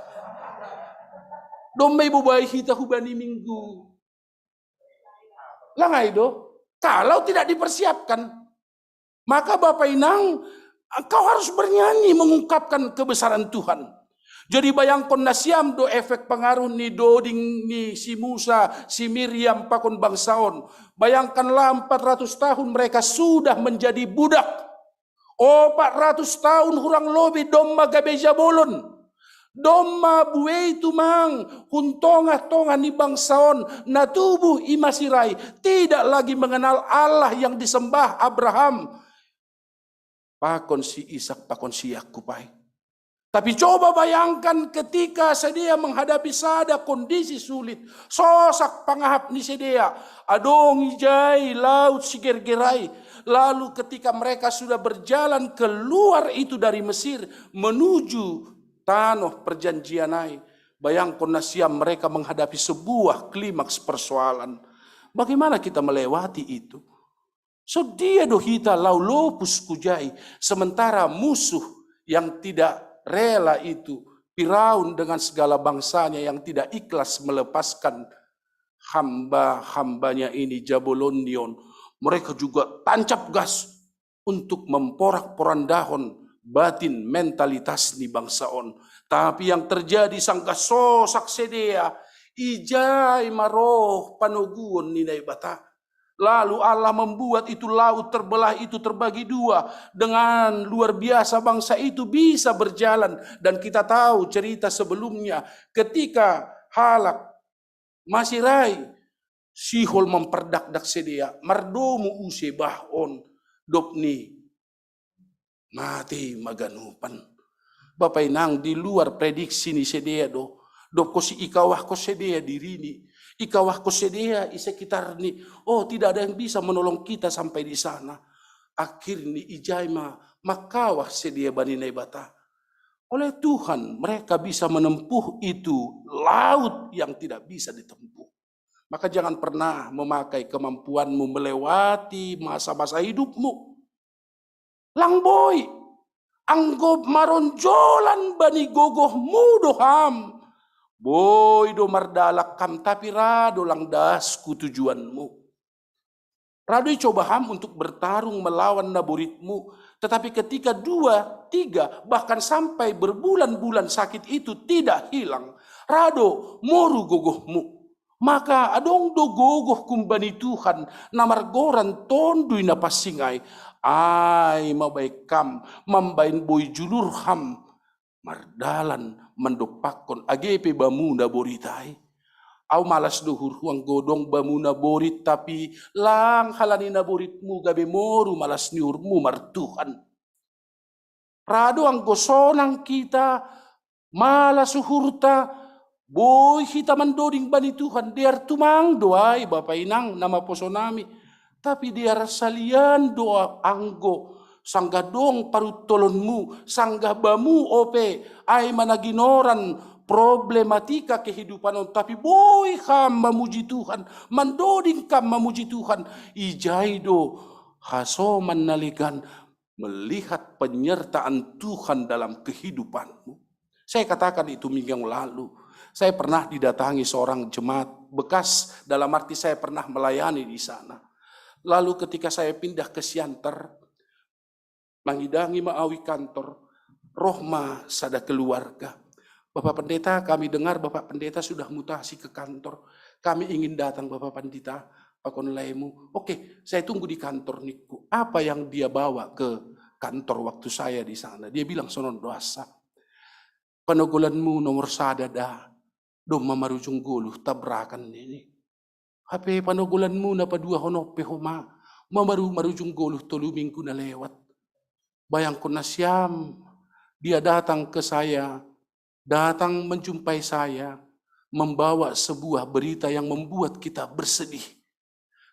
Domma ibobai hita hubani minggu. Langai do, kalau tidak dipersiapkan, maka Bapak Inang, kau harus bernyanyi mengungkapkan kebesaran Tuhan. Jadi bayangkon nasiam do efek pengaruh ni doding ni si Musa, si Miriam pakon bangsa on. Bayangkanlah empat ratus tahun mereka sudah menjadi budak. Opat ratus tahun hurang lobi domma gabe jabolon. Domma buei tumang hun tongah-tongah ni bangsa on na tubuh i masirai, tidak lagi mengenal Allah yang disembah Abraham pakon si Ishak pakon si Yakub ai. Tapi coba bayangkan ketika sidea menghadapi sada kondisi sulit, sosak pangahap ni sidea, adong ijai laut sigergerai. Lalu ketika mereka sudah berjalan keluar itu dari Mesir menuju tanoh perjanjian ai, bayangkon nasiam mereka menghadapi sebuah klimaks persoalan. Bagaimana kita melewati itu? Sedia do hita lau lopus kujai, sementara musuh yang tidak rela itu, Firaun dengan segala bangsanya yang tidak ikhlas melepaskan hamba-hambanya ini jabolondion. Mereka juga tancap gas untuk memporak-porandahon batin mentalitas ni bangsa on. Tapi yang terjadi sanggah sosak sidea, ijai maroh panoguon ni Naibata. Lalu Allah membuat itu laut terbelah itu terbagi dua. Dengan luar biasa bangsa itu bisa berjalan. Dan kita tahu cerita sebelumnya. Ketika halak masirai, Sihol mampardakdak sidea, mardomu use bah on, dop ni mate maganupan. Bapa inang, di luar prediksi ni sedea do. Doko si ikawahko sedea dirini, ikawahko sedea i sekitarni. Oh, tidak ada yang bisa menolong kita sampai di sana. Akhirnya ijai ma makawah sedea bani Naibata. Oleh Tuhan mereka bisa menempuh itu laut yang tidak bisa ditempuh. Maka jangan pernah memakai kemampuanmu melewati masa-masa hidupmu. Lang boi, anggo maronjolan bani gogohmu do ham, boi do mardalak ham, tapi ra do lang dasku tujuanmu. Ra do icoba ham untuk bertarung melawan naboritmu, tetapi ketika dua, tiga, bahkan sampai berbulan-bulan sakit itu tidak hilang, ra do moru gogohmu. Maka adong do gogoh humbani Tuhan na margoran Tonduy Napansing ai. Ai ma baen kam mambaen boi julur ham mardalan mandompakkon age pe bamu naborit ai. Au malas do uhurhu anggo dong bamu naborit, tapi lang halani naboritmu gabe moru malas ni uhurmu martuhan. Ra do anggo sonang hita, malas uhurta, boi hita mandoding bani Tuhan, dear tumang do ai, bapa inang na maposonami. Tapi dear salian do anggo sanggah dong paruntolonmu, sanggah bamu ope ai ma na ginoran problematika kehidupan on, tapi boi ham mamuji Tuhan, mandoding kam mamuji Tuhan. Ijai do hasoman na legan melihat penyertaan Tuhan dalam kehidupanmu. Saya katakan itu minggu yang lalu. Saya pernah didatangi seorang jemaat bekas, dalam arti saya pernah melayani di sana. Lalu ketika saya pindah ke Siantar, mangidangi ma au i kantor, roh ma sada keluarga. "Bapak Pendeta, kami dengar Bapak Pendeta sudah mutasi ke kantor. Kami ingin datang, Bapak Pendeta." Pakon laemu, "Oke, saya tunggu di kantor," ningku. Apa yang dia bawa ke kantor waktu saya di sana? Dia bilang, "Sonon do asa, panogolanmu nomor sada da, domma marujung goluh tabrakan," nini. "Hape panogolanmu na paduahon on pe ho ma, mamaru marujung goluh tolu minggu na lewat. Bayangkon nasiam, dia datang ke saya, datang menjumpai saya, membawa sebuah berita yang membuat kita bersedih.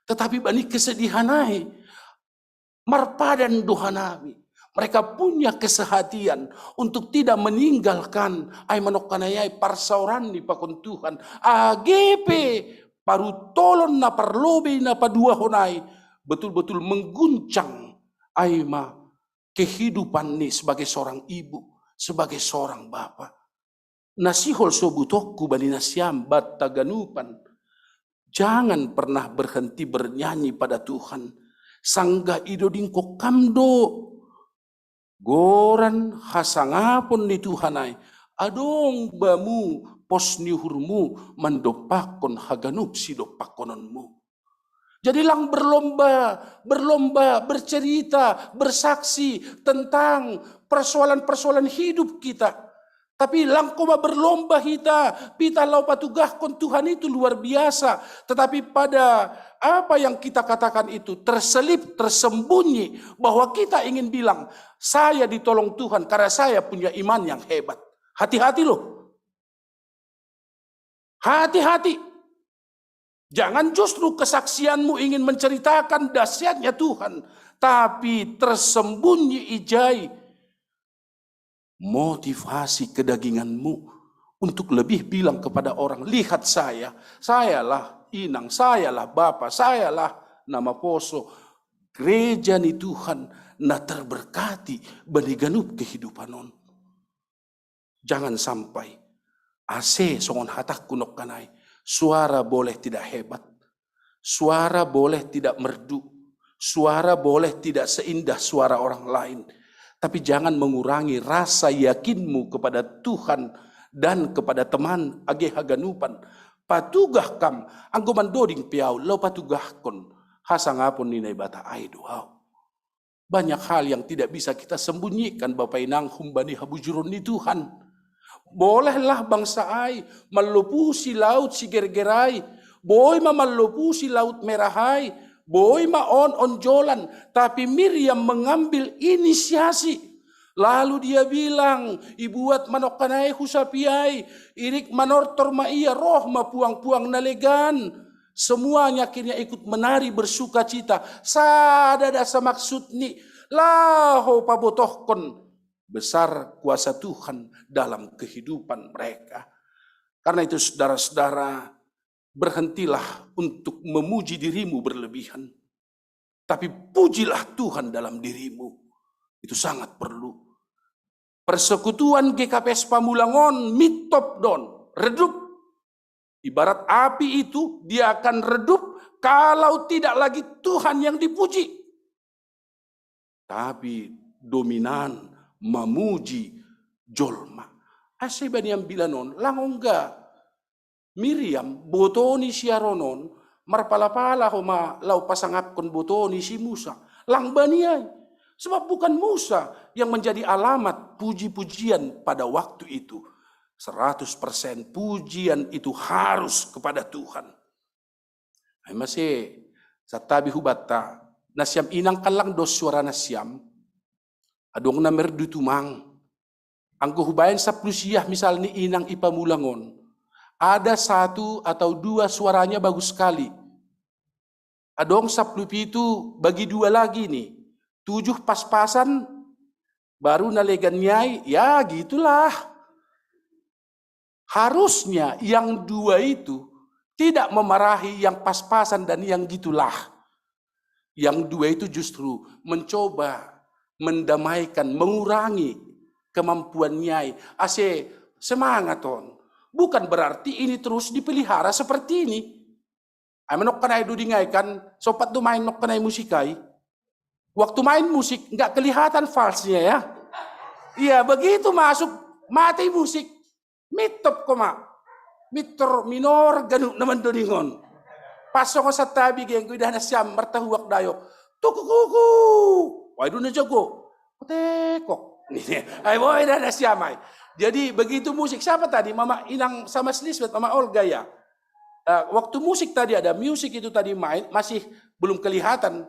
Tetapi bani kesedihan ai, marpadan do hanami." Mereka punya kesehatian untuk tidak meninggalkan ai manongkan ai parsaoran ni pakon Tuhan. Age pe paruntolon na parlobei na paduahon ai betul-betul mengguncang ai ma kehidupan ni sebagai seorang ibu, sebagai seorang bapa. Na sihol sobutonku bani nasiam banta ganupan, jangan pernah berhenti bernyanyi pada Tuhan. Sanggah idodingkon kam do goran hasangapon ni Tuhan ai, adong bamu pos ni uhurmu mandompakkon haganup sidompakkononmu. Jadi lang berlomba, berlomba bercerita, bersaksi tentang persoalan-persoalan hidup kita. Tapi lang koma berlomba hita, pitah laho patugahkon Tuhan itu luar biasa. Tetapi pada apa yang kita katakan itu terselip, tersembunyi, bahwa kita ingin bilang, "Saya ditolong Tuhan karena saya punya iman yang hebat." Hati-hati loh. Hati-hati. Jangan justru kesaksianmu ingin menceritakan dahsyatnya Tuhan, tapi tersembunyi ijai motivasi kedaginganmu untuk lebih bilang kepada orang, "Lihat saya, sayalah inang, sayalah bapa, sayalah na maposo." Gereja ni Tuhan na terberkati bani ganup kehidupan on. Jangan sampai. Ase songon hatangku nongkan ai, suara boleh tidak hebat, suara boleh tidak merdu, suara boleh tidak seindah suara orang lain, tapi jangan mengurangi rasa yakinmu kepada Tuhan dan kepada teman age haganupan. Patugah kam, anggo mandoding pe au, laho patugahkon hasangapon ni Naibata ai do au. Banyak hal yang tidak bisa kita sembunyikan, Bapa Inang, humbani habujuron ni Tuhan. Bolehlah bangsa ai mallopusi laut sigerger ai, boi ma mallopusi Laut Merah ai, boi ma on onjolan, tapi Miriam mengambil inisiasi. Lalu dia bilang, ibuat manokkanai husapiai, irik manortor ma ia roh ma puang-puang na legan. Semuanya akhirnya ikut menari bersuka cita. Sada da samaksud ni laho pabotohkon besar kuasa Tuhan dalam kehidupan mereka. Karena itu saudara-saudara, berhentilah untuk memuji dirimu berlebihan. Tapi pujilah Tuhan dalam dirimu. Itu sangat perlu. Persekutuan G K P S Pamulangon mitop don, redup. Ibarat api itu, dia akan redup kalau tidak lagi Tuhan yang dipuji. Tapi dominan memuji jolma. Ase banian bilanon, langongga Miriam, botoni si Aronon, marpala-pala homa lau pasangapkon botoni si Musa. Lang baniai. Sebab bukan Musa yang menjadi alamat puji-pujian pada waktu itu. Seratus persen pujian itu harus kepada Tuhan. Ai mase, satabi hubanta, nasiam inang kan lang dos suara nasiam, adong na merdu tumang. Anggo hubaen sapuluh siah misal ni inang i Pamulangon, ada satu atau dua suaranya bagus sekali. Adong sapuluh pitu bagi dua lagi ni, tujuh pas-pasan, baru na legan niai, ya gitulah. Harusnya yang dua itu tidak memarahi yang pas-pasan dan yang gitulah. Yang dua itu justru mencoba mendamaikan, mengurangi kemampuan niai. Ase semangat on. Bukan berarti ini terus dipelihara seperti ini. Ai manokkanai dudingai kan, sopat do main nokkanai musikai. Waktu main musik, nggak kelihatan falsnya ya. Iya, begitu masuk, mati musik. Mitop koma. Mitor minor ganu naman dodingon. Pas songo satabi genggo idah nasiam martahuak dayo. Tukukuku. Wai duna jago. Kotekok. Ai bo idah nasiam ai. Jadi begitu musik, siapa tadi? Mama inang sama Sliswet, Mama Olga ya. Uh, waktu musik tadi ada musik itu tadi main, masih belum kelihatan.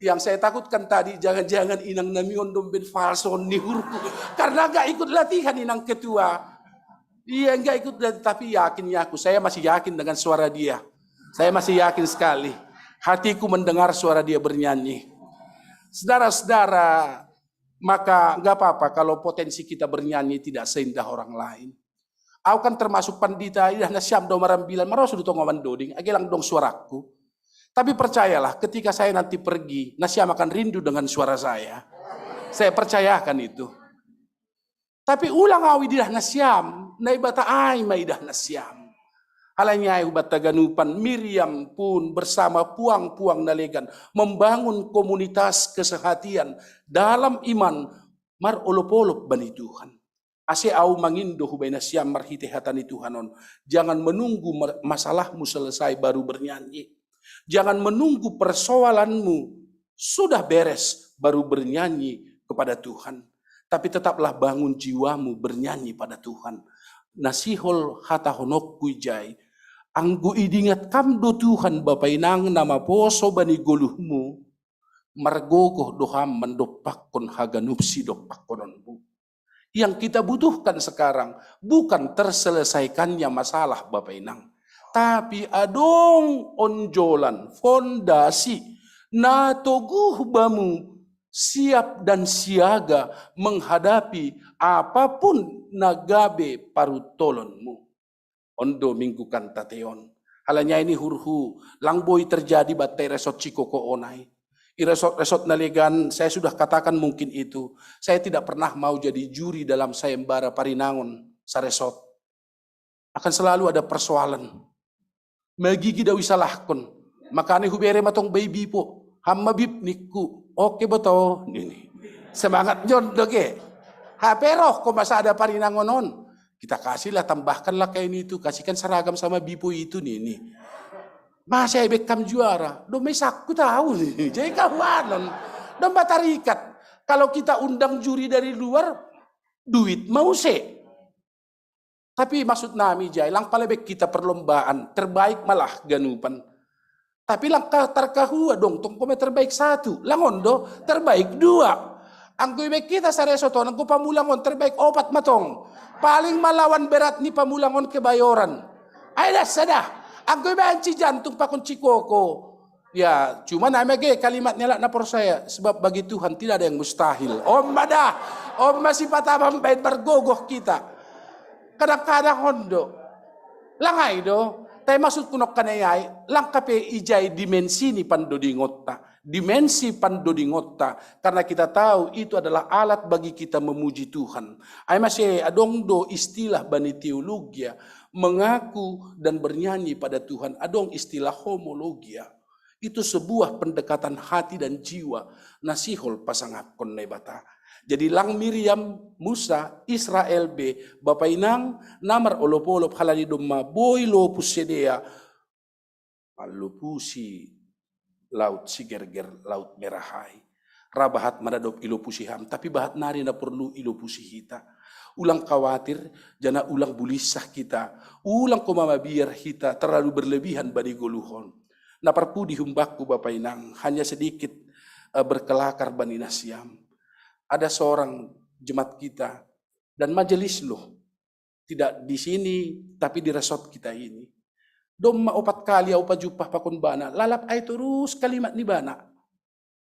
Yang saya takutkan tadi, jangan-jangan inang namion domben falson ni hurku. Karena nggak ikut latihan inang ketua. Iya, nggak ikut latihan, tapi yakinnya aku, saya masih yakin dengan suara dia. Saya masih yakin sekali. Hatiku mendengar suara dia bernyanyi. Saudara-saudara, maka nggak apa-apa kalau potensi kita bernyanyi tidak seindah orang lain. Au kan termasuk pandita, idah nasiam do marambilan, marosu do tongoman doding, agelang dong suaraku. Tapi percayalah, ketika saya nanti pergi, nasiam akan rindu dengan suara saya. Saya percayakan itu. Tapi ulang au idah nasiam, Naibata ai ma idah nasiam. Halanya ai hubata ganupan, Miriam pun bersama puang-puang nalegan membangun komunitas kesehatian dalam iman marolop-olop bani Tuhan. Ase au mangindo hubaen nasiam marhite hata ni Tuhan on. Jangan menunggu masalahmu selesai baru bernyanyi. Jangan menunggu persoalanmu sudah beres baru bernyanyi kepada Tuhan. Tapi tetaplah bangun jiwamu bernyanyi pada Tuhan. Nasihol hatahonokku ijai. Anggo idingat kam do Tuhan Bapa inang na maposo bani goluhmu, margogoh do ham mandompakkon haganup sidompakkononmu. Yang kita butuhkan sekarang bukan terselesaikannya masalah Bapa inang, tapi adong onjolan, fondasi na toguh bamu siap dan siaga menghadapi apapun na gabe parutolonmu. Ondo minggu kan tateon. Halanya ini hurhu, lang boi terjadi batai resot cikoko onai. I resot-resot nalegan, saya sudah katakan mungkin itu. Saya tidak pernah mau jadi juri dalam sayembara parinangon saresot. Akan selalu ada persoalan. Magigi dau isalahkon. Makanya hubere matong bai bipo. Hamma bip nikku. Oke boto. Ini. Semangat nyon doge. Hape roh ko masa ada parinangon on. Kita kasihlah, tambahkanlah kain itu, kasihkan seragam sama bipo itu nini. Masih ai bekkam juara, dome sakku tahu nini. Jadi kawanon, domba tarikat. Kalau kita undang juri dari luar, duit mau se. Tapi maksud nami jai, lang pala bek kita perlombaan, terbaik malah ganupan. Tapi langkah tarkahua dong, tong kome terbaik satu, langon do terbaik dua. Anggo ibaen hita sareso to, anggo pamulang on terbaik opat ma tong. Paling ma lawan berat ni pamulang on Kebayoran. Ai das sada. Anggo ibaen ci jantung pakon ci koko. Ya, cuman ai ma ge kalimat ni halak na porsaya, sebab bagi Tuhan tidak ada yang mustahil. On ma da. On ma sipata mambaen margogoh hita. Kadang-kadang on do. Lang ai do. Tapi maksudku nongkan ai, lang hape ijai dimensi ni pandodingonta. Dimensi pandodingonta. Karena kita tahu itu adalah alat bagi kita memuji Tuhan. Ai mase adong do istilah bani teologia, mengaku dan bernyanyi pada Tuhan. Adong istilah homologia. Itu sebuah pendekatan hati dan jiwa na sihol pasangapkon Naibata. Jadi lang Miriam, Musa, Israel be, bapa inang, na marolop-olop halani domma boi lopus sidea, mallopusi laut Sigerger, Laut Merah ai. Ra bahat ma da dob ilopusi ham, tapi bahat nari na porlu ilopusi hita. Ulang khawatir, janah ulang bulinsah hita. Ulang homa mabiar hita terlalu berlebihan bani goluhon. Na parpudi humbakku bapa inang, hanya sedikit eh, berkelakar bani nasiam. Ada seorang jemaat kita dan majelis loh, tidak di sini tapi di resort kita ini. Domma opat kali au pajumpah pakon bana, lalap ai torus kalimat ni bana.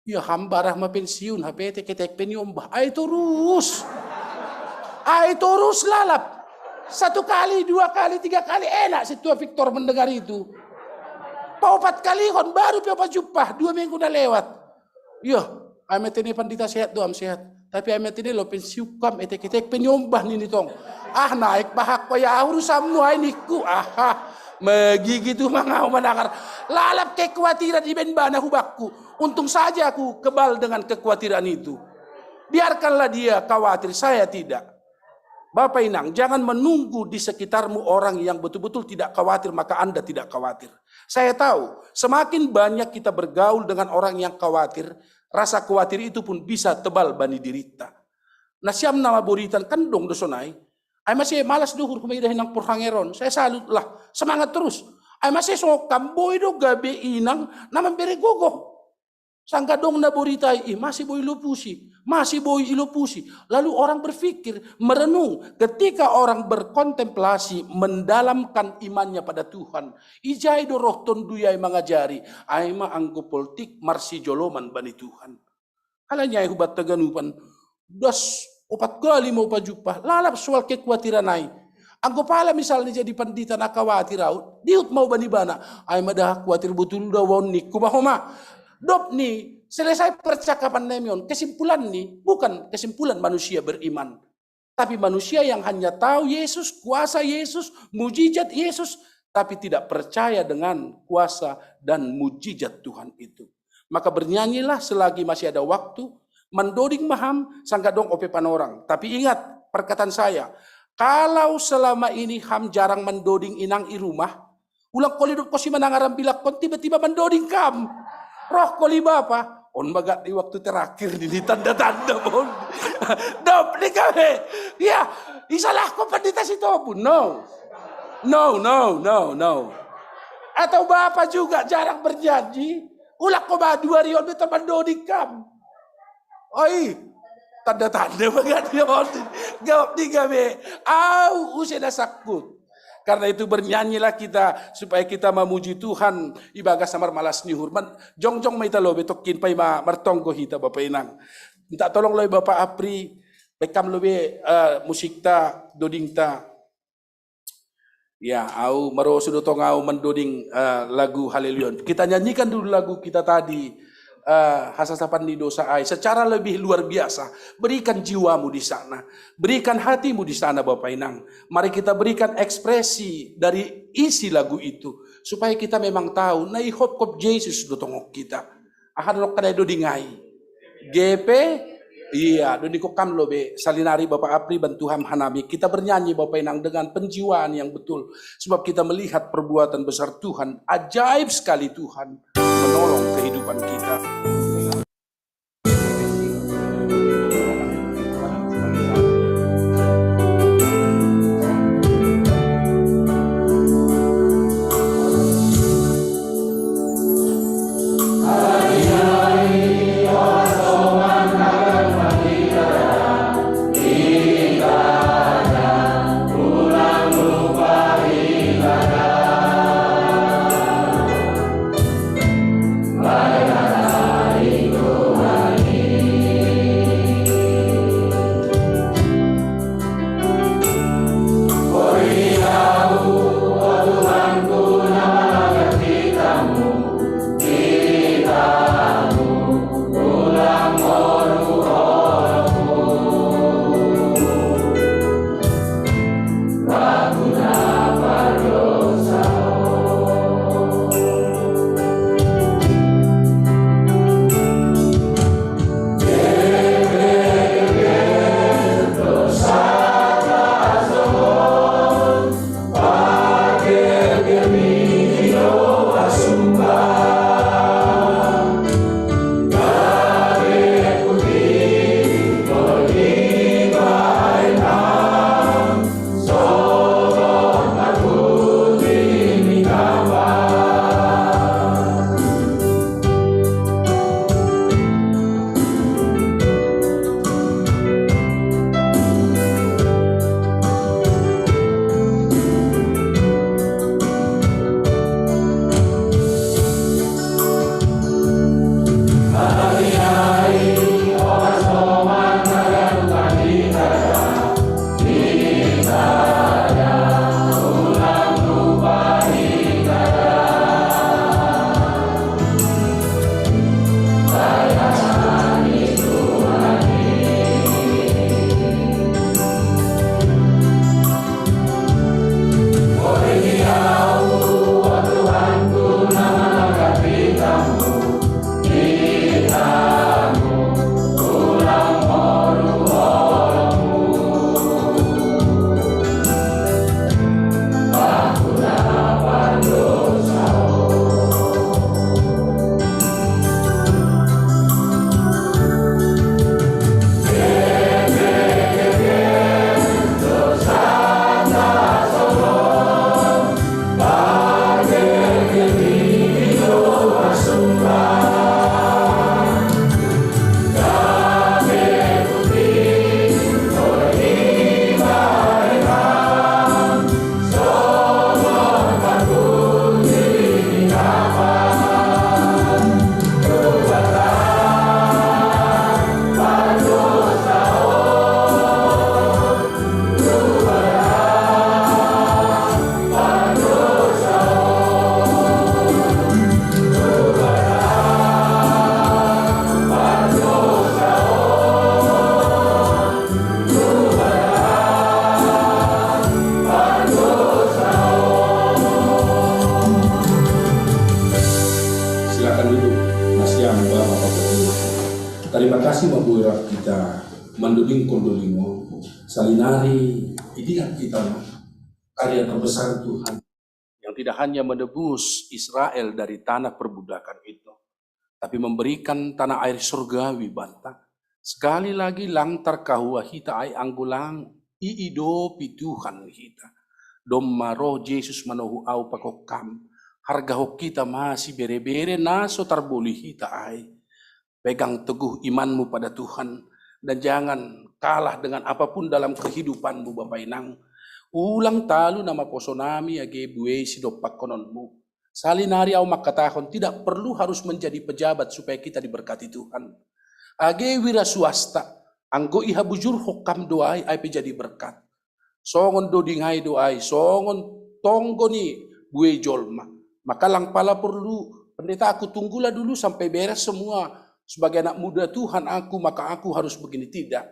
Ya ham barah ma pensiun, hape etek-etek pe niombah. Ai torus. Ai torus lalap. Satu kali, dua kali, tiga kali, enak si tua Victor mendengar itu. Paopat kalihon, baru pe au pajumpah, dua minggu na lewat. Iya, ai ma tene pandita sehat do am, sehat. Tapi ai ma tene lo pensiun kam, etek-etek pe niombah nini tong. Ah, naek bahak ko ya urusanmu ai ningku. Aha, magigi tu mangau manangar. Lalap kekuatiran ibaen bana hubakku. Untung saja aku kebal dengan kekhawatiran itu. Biarkanlah dia khawatir, saya tidak. Bapak Inang, jangan menunggu di sekitarmu orang yang betul-betul tidak khawatir, maka Anda tidak khawatir. Saya tahu, semakin banyak kita bergaul dengan orang yang khawatir, rasa khawatir itu pun bisa tebal bani dirita. Nasiam na maboritan kan dong do sonai. Ai mase malas do uhur homa idahi nang porhanger on. Saya salut lah. Semangat terus. Ai mase songon kam boi do gabe inang na mambere gogoh. Sanggadong na boritai, ih, masih boi lopusi, masih boi ilopusi. Lalu orang berpikir, merenung. Ketika orang berkontemplasi, mendalamkan imannya pada Tuhan, ijai do roh Tonduy ai mangajari, ai ma anggo poltik marsijoloman bani Tuhan. Halani ai hubatta ganupan, das opat kali ma au pajumpah, lalap soal kekuatiran ai. Anggo pala misalnya jadi pandita na khawatir au, diut ma au bani bana, ai ma da khawatir botul do au on ningku ma homa. Dob ni selesai percakapan nami on, kesimpulan ni bukan kesimpulan manusia beriman, tapi manusia yang hanya tahu Yesus, kuasa Yesus, mujizat Yesus, tapi tidak percaya dengan kuasa dan mujizat Tuhan itu. Maka bernyanyilah selagi masih ada waktu, mandoding ma ham sanggadong ope panorang. Tapi ingat perkataan saya, kalau selama ini ham jarang mandoding inang i rumah, ulang koli dob kosi manangaran bilakkon tiba-tiba mandoding kam. Roh koli bapa, on ma gak di waktu terakhir ini tanda-tanda mon. Dob ni gabe. Ya, isalahkon pandita Sitopu. No. No, no, no, no. Atau bapa juga jarang berjanji, ulang ko ba dua rion be mandoding kam. Oi, tanda-tanda ma gak di on. Gak di gabe. Au use na sangkut. Karena itu bernyanyilah kita supaya kita memuji Tuhan ibagas samar malas nyuhur. Man, jongjong ma ita lobe tokkin paima martonggo hita Bapak Inang. Minta tolong lobe Bapak Apri, bekam lobe uh, musikta, dodingta. Ya, au marosu do tong au mandoding uh, lagu Haleluya. Kita nyanyikan dulu lagu kita tadi, uh, hasasapan ni dosa ai secara lebih luar biasa. Berikan jiwamu di sana, berikan hatimu di sana Bapak Inang. Mari kita berikan ekspresi dari isi lagu itu supaya kita memang tahu na ihopkop Jesus do tongok kita. Aha do nongkan ai doding ai? Gepe. Iya, doding ko kam lobe salinari Bapak Apri bantu ham hanami. Kita bernyanyi Bapak Inang dengan penjiwaan yang betul. Sebab kita melihat perbuatan besar Tuhan. Ajaib sekali Tuhan menolong kehidupan kita. Terima kasih, Bapak Ibu, kita mandodingkon dolingo. Salinari, idilah kita karya terbesar Tuhan. Yang tidak hanya menebus Israel dari tanah perbudakan itu, tapi memberikan tanah air surgawi banta. Sekali lagi lang tarkahua hita ai anggo lang iidopi Tuhan hita. Domma roh Jesus manohu au pakon kam. Harga hok kita masih bere-bere na so tarboli hita ai. Pegang teguh imanmu pada Tuhan, dan jangan kalah dengan apapun dalam kehidupanmu, Bapa Inang. Ulang talu nama posonami age buei sidompakkononmu. Salinari au mangkatahon, tidak perlu harus menjadi pejabat supaya kita diberkati Tuhan. Age wira swasta, anggo iha bujur hokam doai ai pe jadi berkat. Songon doding ai do ai, songon tonggo ni buei jolma. Maka lang pala perlu pendeta aku tunggulah dulu sampai beres semua. Sebagai anak muda Tuhan aku, maka aku harus begini, tidak.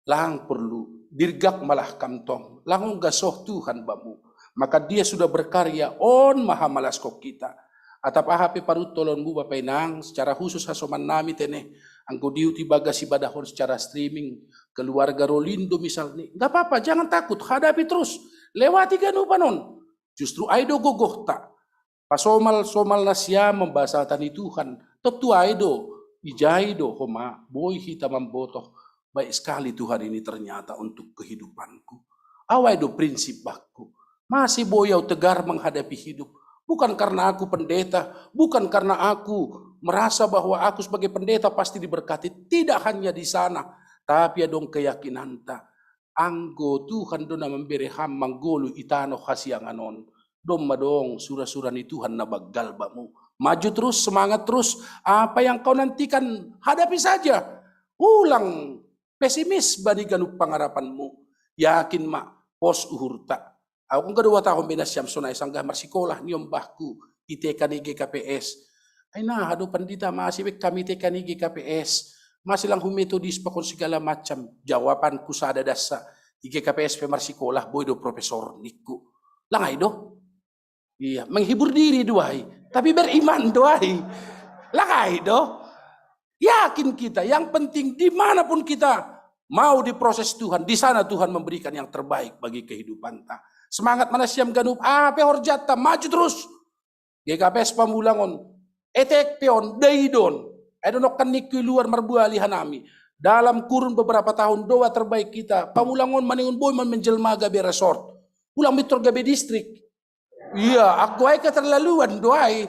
Lang perlu, dirgak malah kam tong. Lang ongga soh Tuhan bamu. Maka dia sudah berkarya, on maha malas kok kita. Atap aha pe paruntolonmu Bapa Inang, secara khusus hasoman nami tene, anggo diuti bagas ibadahon secara streaming, keluarga Rolindo misalnya, nggak apa-apa, jangan takut, hadapi terus, lewati ganupan on. Justru ai do gogohta. Pasomal-somal nasiam mambasata ni Tuhan, tontu ai do, ijai do homa boi hita mambotoh, baik sekali Tuhan ini ternyata untuk kehidupanku. Au ai do prinsip bakku. Masih boi au tegar menghadapi hidup, bukan karena aku pendeta, bukan karena aku merasa bahwa aku sebagai pendeta pasti diberkati. Tidak hanya di sana, tapi adong keyakinanta. Anggo Tuhan do na mambere ham manggoluh i tanoh hasiangan on. Domma dong sura-sura ni Tuhan na banggal bamu. Maju terus, semangat terus. Apa yang kau nantikan, hadapi saja. Ulang pesimis bani ganup pangarapanmu. Yakin ma, pos uhurta. Au ongga dua tahun be nasiam sonai sanggah marsikola ni ombahku i T K ni G K P S. Ai na, aduh pandita, masih be kami T K ni G K P S. Masih lang hu Metodis pakon segala macam. Jawabanku sada dasa, i G K P S pe marsikola, boi do profesor ningku. Lang ai do. Iya, menghibur diri do ai. Tapi beriman do ai. Lang ai do. Yakin kita, yang penting dimanapun kita mau diproses Tuhan, di sana Tuhan memberikan yang terbaik bagi kehidupanta. Semangat ma nasiam ganup, aha pe horjanta, maju terus. G K P S Pamulang on, etek pe on, daidon. Ai do nongkan ningku i luar marbuali hanami. Dalam kurun beberapa tahun doa terbaik kita, Pamulang on maningon boi ma menjelma gabe resort. Ulang mintor gabe distrik. Iya, anggo ai keterlaluan do ai.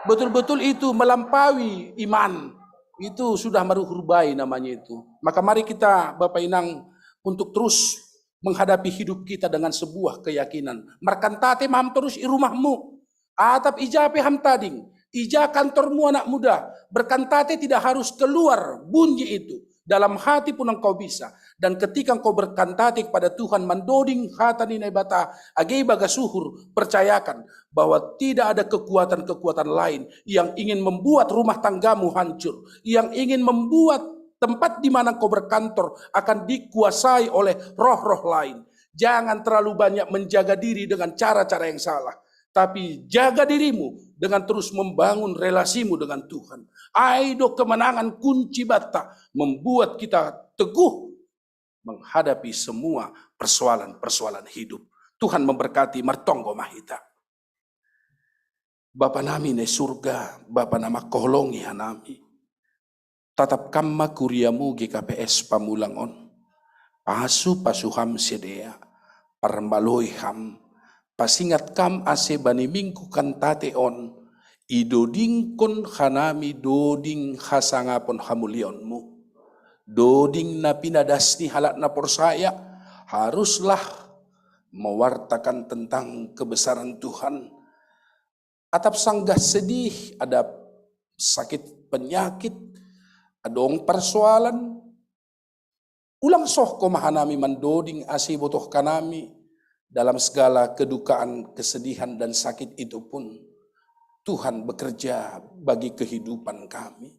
Betul-betul itu melampaui iman. Itu sudah maruhur bae namanya itu. Maka mari kita, Bapa Inang, untuk terus menghadapi hidup kita dengan sebuah keyakinan. Markantate ma ham torus i rumahmu. Atap ija pe ham tading, ija kantormu anak muda, berkantate tidak harus keluar bunyi itu. Dalam hati pun engkau bisa. Dan ketika engkau berkantate kepada Tuhan, mandoding hata ni Naibata age ibagas uhur, percayakan bahwa tidak ada kekuatan-kekuatan lain yang ingin membuat rumah tanggamu hancur, yang ingin membuat tempat di mana engkau berkantor akan dikuasai oleh roh-roh lain. Jangan terlalu banyak menjaga diri dengan cara-cara yang salah, tapi jaga dirimu dengan terus membangun relasimu dengan Tuhan. Ai do kemenangan kunci banta membuat kita teguh menghadapi semua persoalan-persoalan hidup. Tuhan memberkati, martonggo ma hita. Bapa nami na i surga, Bapa na mangkaholongi hanami. Tatap kam ma kuriamu G K P S Pamulang on. Pasu-pasu ham sidea, parmaloi ham, pasingat kam ase bani minggu kantate on, idodingkon hanami doding hasangapon hamuliaonmu. Doding na pinadas ni halak na porsaya, haruslah mewartakan tentang kebesaran Tuhan. Atap sanggah sedih, ada sakit penyakit, adong persoalan, ulang soh Ho ma hanami mandoding ase ibotoh hanami dalam segala kedukaan, kesedihan, dan sakit itu pun Tuhan bekerja bagi kehidupan kami.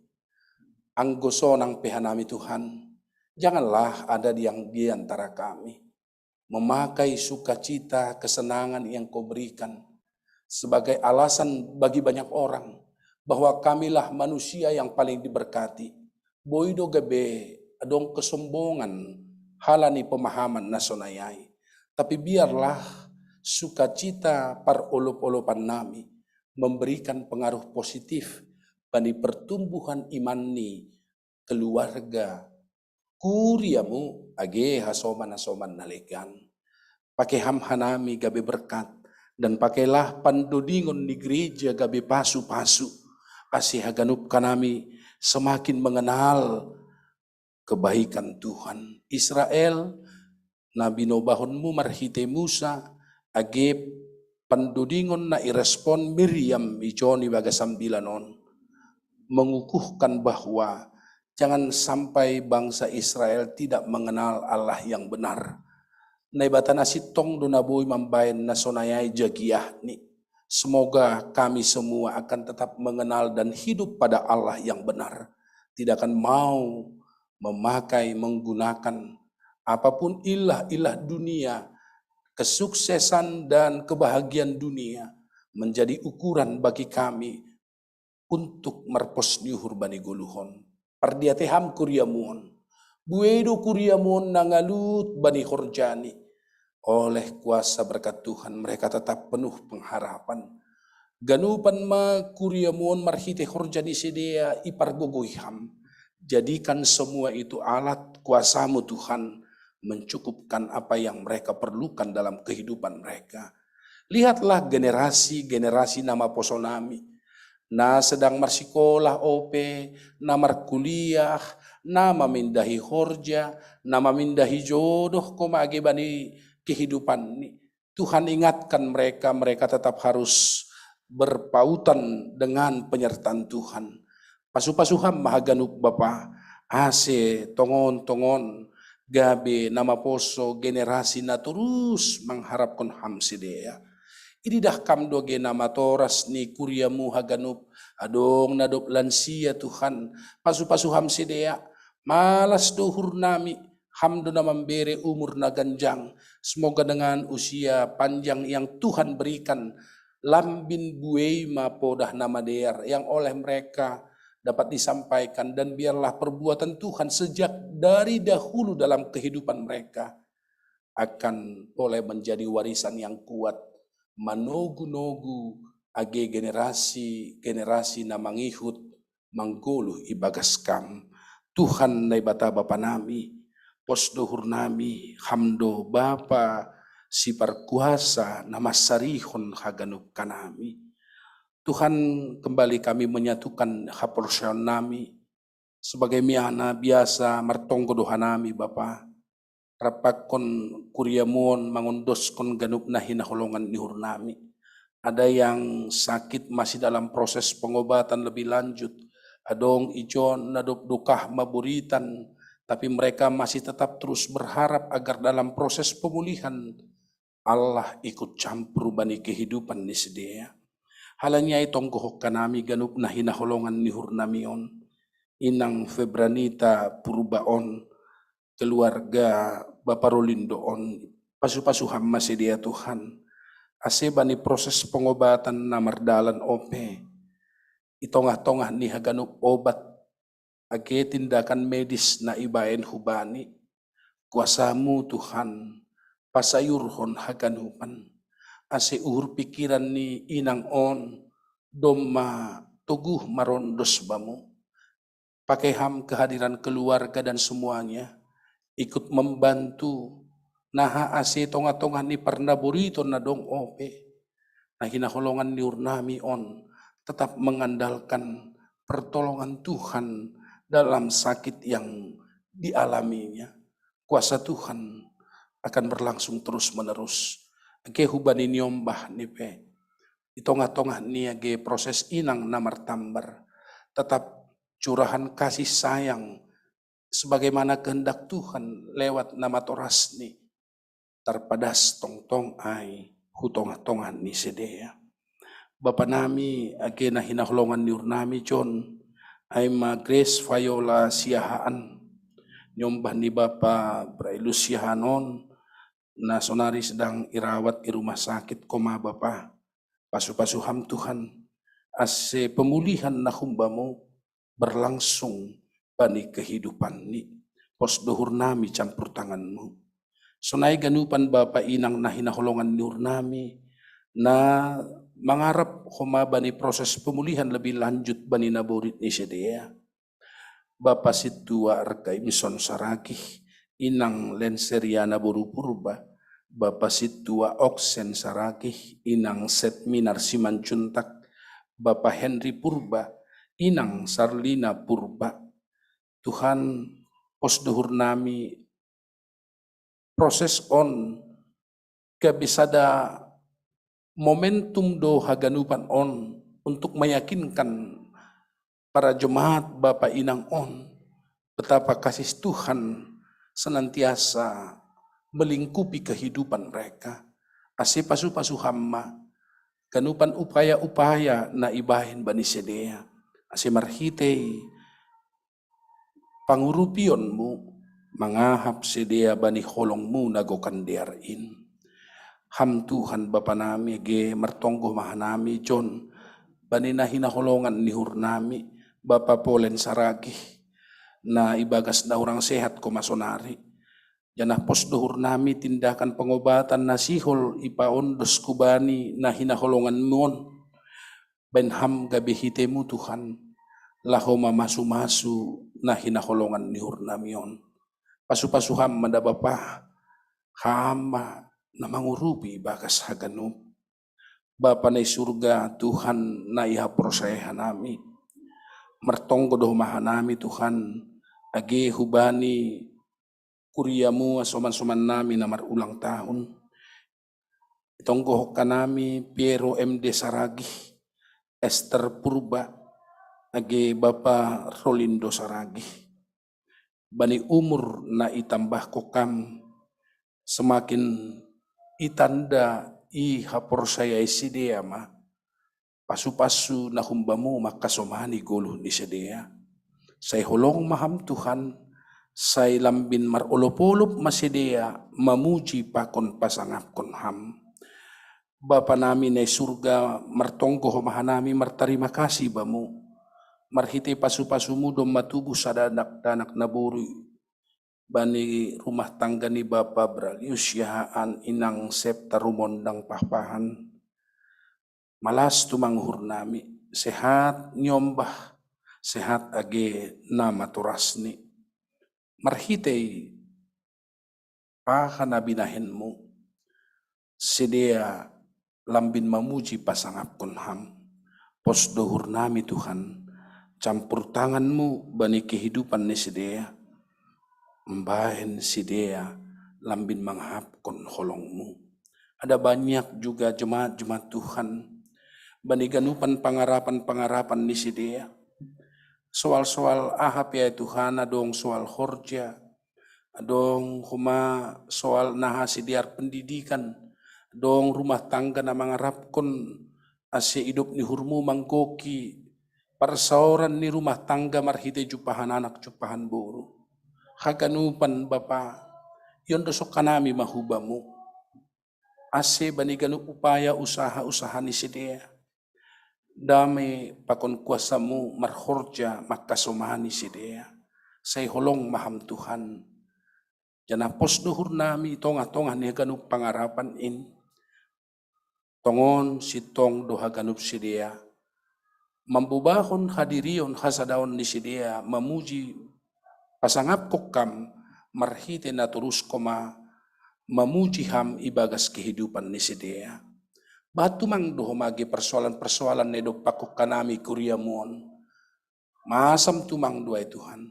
Anggo sonang pe hanami Tuhan, janganlah ada yang di antara kami memakai sukacita, kesenangan yang Kau berikan sebagai alasan bagi banyak orang bahwa kamilah manusia yang paling diberkati. Boi do gabe adong kesombongan halani pemahaman na sonai ai. Tapi biarlah sukacita parolop-olopan nami memberikan pengaruh positif bani pertumbuhan iman ni keluarga kuriamu age hasoman-hasoman na legan. Pake ham hanami gabe berkat, dan pakailah pandodingon ni gereja gabe pasu-pasu, ase haganup hanami semakin mengenal kebaikan Tuhan. Israel na binobahonmu marhite Musa, age pandodingon na irespon Miriam ijon i bagas ambilan on, mengukuhkan bahwa jangan sampai bangsa Israel tidak mengenal Allah yang benar. Naibata na sintong do na boi mambaen na sonai ai jagiahni. Semoga kami semua akan tetap mengenal dan hidup pada Allah yang benar. Tidak akan mau memakai, menggunakan apapun ilah-ilah dunia, kesuksesan dan kebahagiaan dunia menjadi ukuran bagi kami untuk marpos ni uhur bani goluhon. Pardiateham kuriamuon. Buei do kuriamuon na ngalut bani horjani. Oleh kuasa berkat Tuhan, mereka tetap penuh pengharapan. Ganupan ma kuriamuon marhite horja ni sidea ipargogoi ham. Jadikan semua itu alat kuasamu Tuhan, mencukupkan apa yang mereka perlukan dalam kehidupan mereka. Lihatlah generasi-generasi na maposo nami, na sedang marsikolah ope, na markuliah, na mamindahi horja, na mamindahi jodoh koma age bani kehidupanni. Tuhan, ingatkan mereka, mereka tetap harus berpautan dengan penyertaan Tuhan. Pasu-pasu ham ma haganup Bapa, ase tongon-tongon gabe na maposo generasi na torus mangharapkon ham sidea. Ididah kam do age na matoras ni kuriamu haganup, adong na dob lansia Tuhan, pasu-pasu ham sidea, malas do uhur nami, ham do na mambere umur na ganjang. Semoga dengan usia panjang yang Tuhan berikan, lambin buei ma podah na madear yang oleh mereka dapat disampaikan, dan biarlah perbuatan Tuhan sejak dari dahulu dalam kehidupan mereka akan boleh menjadi warisan yang kuat, manogu-nogu age generasi-generasi na mangihut manggoluh ibagas kam. Tuhan Naibata Bapa nami, pos do uhur nami, ham do Bapa siparkuasa na mansarihon haganup hanami. Tuhan, kembali kami menyatukan haporseaon nami, sebagai miana biasa martonggo do hanami Bapa, rapakkon kuriamuon mangondoskon ganup na hinaholongan ni uhur nami. Ada yang sakit masih dalam proses pengobatan lebih lanjut, adong ijon na dob dokah maburitan, tapi mereka masih tetap terus berharap agar dalam proses pemulihan Allah ikut campur bani kehidupan ni sidea. Halani ai tonggohon hanami ganup na hinaholongan ni uhur nami on, inang Febranita Purba on, keluarga Bapa Rolindo on, pasu-pasu ham ma sidea Tuhan, ase bani proses pengobatan na mardalan ope, i tongah-tongah ni haganup obat age tindakan medis na ibaen hubani, kuasamu Tuhan, pasayurhon haganupan, ase uhur pikiran ni inang on domma toguh marondos Bamu. Pake ham kehadiran keluarga dan semuanya ikut membantu, naha ase tongah-tongah ni parnaboriton na dong ope, na hinaholongan ni uhur nami on, tetap mengandalkan pertolongan Tuhan dalam sakit yang dialaminya. Kuasa Tuhan akan berlangsung terus-menerus. Age hubani niombahni pe, i tongah-tongah ni age proses inang na martambar, tetap curahan kasih sayang sebagaimana kehendak Tuhan lewat na matorasni, tarpadas tongtong ai hu tongah-tongah ni sidea. Bapa nami, age na hinaholongan ni uhur nami John, ai ma Grace Viola Siahaan, niombah ni Bapa Brailus Siahaan on, na sonari sedang irawat i rumah sakit koma Bapa. Pasu-pasu ham Tuhan, ase pemulihan na humbamu berlangsung bani kehidupan ni. Pos dohur nami campur tanganmu. Sonai ganupan Bapa Inang na hinaholongan ni uhur nami, na mangarap homa bani proses pemulihan lebih lanjut bani naborit ni sidea. Bapa Situa Rekaimson Saragih, Inang Lenseriana Boru Purba, Bapa Situa Oksen Saragih, Inang Setminar Simanjuntak, Bapa Henry Purba, Inang Sarlina Purba. Tuhan, pos dohur nami proses on gabe sada momentum do haganupan on untuk meyakinkan para jemaat Bapa Inang on betapa kasih Tuhan senantiasa melingkupi kehidupan mereka. Ase pasu-pasu Ham ma ganupan upaya-upaya na ibahen bani sidea, ase marhitei pangurupionmu mangahap sidea bani holongmu na gokan dear in. Ham Tuhan Bapa nami, age martonggo ma hanami John bani na hinaholongan ni uhur nami, Bapa Polen Saragih, na ibagas na hurang sehat homa sonari. Janah pos dohur nami tindakan pengobatan na sihol ipaondos hubani na hinaholonganmu on. Bahen Ham gabe hiteimu Tuhan, laho mamasu-masu na hinaholongan ni uhur nami on. Pasu-pasu Ham ma da Bapa, Ham ma na mangurupi ibagas haganup. Bapa na i surga, Tuhan na ihaporsaya hanami, martonggo do homa hanami Tuhan, age hubani kuriamu, asoman-soman nami na marulang tahun. Itonggohon hanami Piero M D Saragih, Ester Purba, age Bapa Rolindo Saragih. Bani umur na itambahkon Ham, semakin itanda ihaporsayai sidea ma pasu-pasu na humbamu mangkasomani goluh ni sidea. Sai holong ma Ham Tuhan, sai lambin marolop-olop ma sidea mamuji pakon pasangapkon Ham. Bapa nami na i surga, martonggo homa hanami martarima kasih Bamu. Marhitei pasu-pasumu domma tubuh sada dakdanak na boru bani rumah tangga ni Bapa Bralius Siahaan, Inang Septa Rumondang Pahpahan. Malas tumang uhur nami, sehat niombah, sehat age na maturasni. Marhitei paha na binahenmu, sidea lambin mamuji pasangapkon Ham. Pos do uhur nami Tuhan, campur tanganmu bani kehidupan ni sidea, mambahen sidea lambin mangahapkon holongmu. Ada banyak juga jemaat-jemaat Tuhan, bani ganupan pangarapan-pangarapan ni sidea. Soal-soal aha pe ai Tuhan, adong soal horja, adong homa soal naha sidear pendidikan, adong rumah tangga na mangarapkon ase idop ni uhurmu manggohi parsaoran ni rumah tangga marhitei jumpahan anak jumpahan boru. Haganupan Bapa, iondoskan nami ma hu Bamu, ase bani ganup upaya usaha-usaha ni sidea, dame pakon kuasamu marhorja mangkasomani sidea. Sai holong ma Ham Tuhan. Janah pos do uhur nami i tongah-tongah ni haganup pangarapan in. Tongon sintong do haganup sidea mambobahon hadirion hasadaon ni sidea mamuji pasangapkon Ham, marhitei na torus homa mamuji Ham ibagas kehidupan ni sidea. Bah tumang do homa age parsoalan-parsoalan na idompakkon hanami kuriamu on. Masam tumang do ai Tuhan.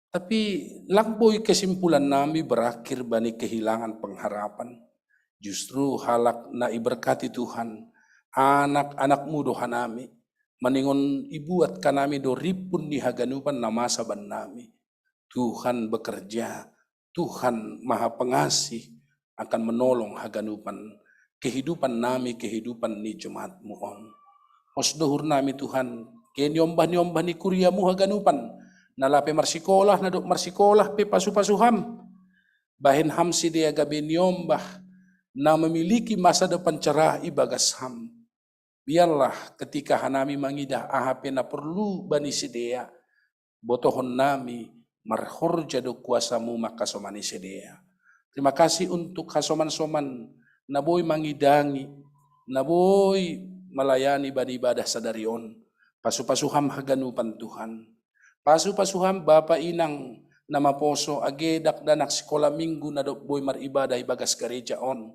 Tapi lang boi kesimpulan nami berakhir bani kehilangan pengharapan. Justru halak na iberkati Tuhan, anak-anakmu do hanami, maningon ibuat hanami do rimpun ni haganupan na masa bannami. Tuhan bekerja, Tuhan Maha Pengasih akan menolong haganupan kehidupan nami, kehidupan ni jemaatmu on. Pos do uhur nami Tuhan, age niombah-niombah ni kuriamu haganupan, na lape marsikolah, na dob marsikolah pe pasu-pasu Ham. Bahen Ham sidea gabe niombah, na memiliki masa depan cerah ibagas Ham. Biarlah ketika hanami mangidah aha pe na porlu bani sidea, botohon nami marhorja do kuasamu mangkasomani sidea. Terima kasih untuk hasoman-soman na boi mangidangi, na boi malayani bani ibadah sadari on. Pasu-pasu ham haganupan Tuhan. Pasu-pasu ham bapa inang na maposo age dakdanak sikola minggu na dob boi maribadah ibagas gareja on.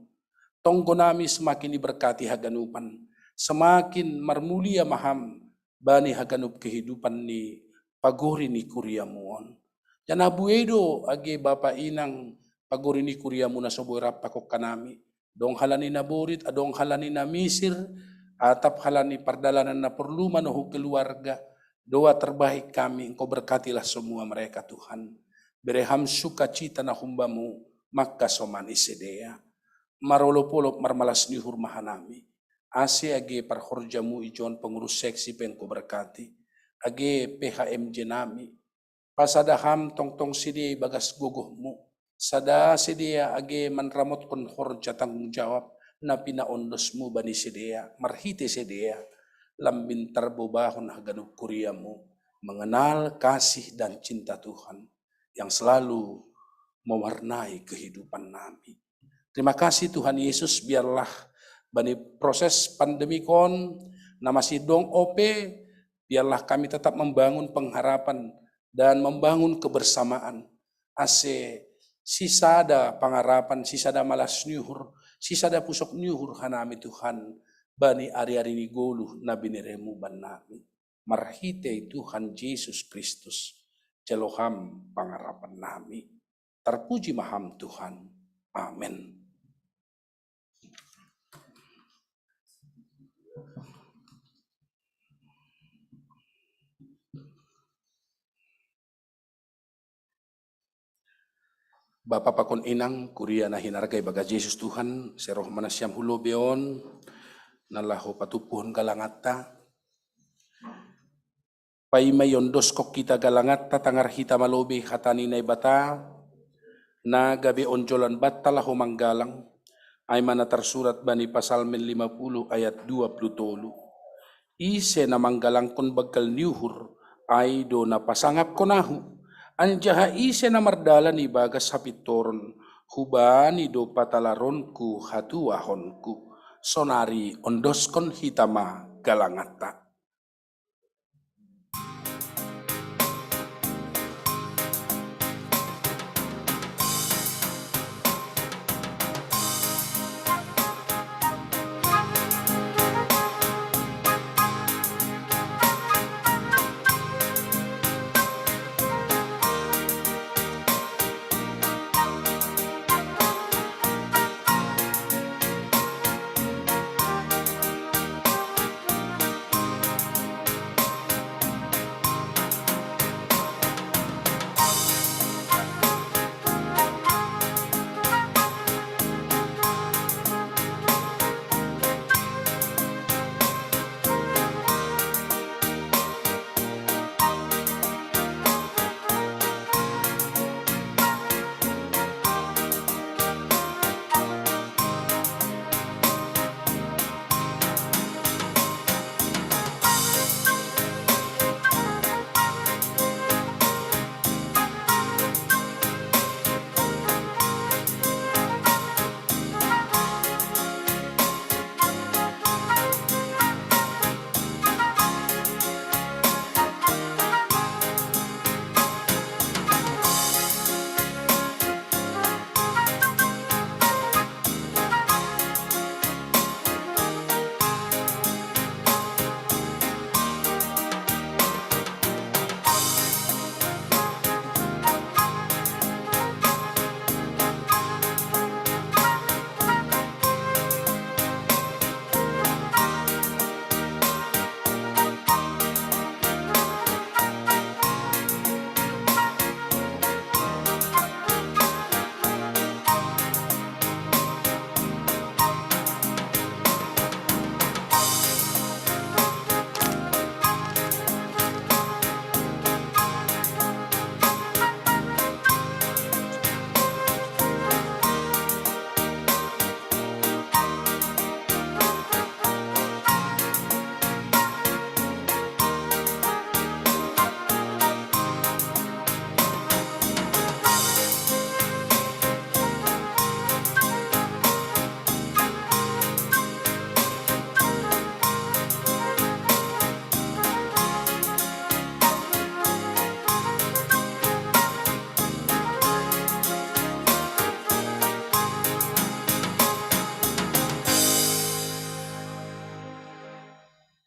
Tonggo nami semakin diberkati haganupan, semakin marmulia ma ham bani haganup kehidupan ni pagori ni kuriamu on. Janah buei do age bapa inang pagori ni kuriamu na so boi rap pakongka nami, adong halani na borit, adong halani na misir, atap halani pardalanan na porlu manohu keluarga, doa terbaik kami, Engkau berkatilah semua mereka Tuhan. Bere ham sukacita na humbamu mangkasomani sidea. Marolop-olop marmalas ni uhur ma hanami. Ase age parhorjamu ijon pengurus seksi pe Engkau berkati. Age P H M J nami. Pasada ham tongtong sidea ibagas gogohmu. Sada sidea age manramotkon horja tanggung jawab na pinaondosmu bani sidea, marhite sidea, lambin tarbobahon haganup kuriamu, mengenal kasih dan cinta Tuhan yang selalu mewarnai kehidupan nami. Terima kasih Tuhan Yesus, biarlah bani proses pandemi kon na masih dong ope, biarlah kami tetap membangun pengharapan dan membangun kebersamaan. Ase sisada pangarapan, sisada malas ni uhur, sisada pusok ni uhur hanami Tuhan, bani ari-ari ni goluh na bineremu bannami. Marhitei Tuhan Jesus Kristus, jalo ham pangarapan nami. Tarpuji ma ham Tuhan. Amen. Bapa pakon inang, kuria na hinarga ibagas Jesus Tuhan, seroh ma nasiam hu lobei on, na laho patumpuhon galanganta. Paima iondoskon hita galanganta, tangar hita ma lobei hata ni Naibata, na gabe onjolan banta laho manggalang, ai ma na tarsurat bani Pasalmen lima puluh ayat dua puluh tolu. Ise na manggalangkon banggal ni uhur, ai do na pasangapkon ahu. Anjaha ise na mardalan ibagas hapintoron, hubani do patalaronku hatuahonku. Sonari ondoskon hita ma galanganta.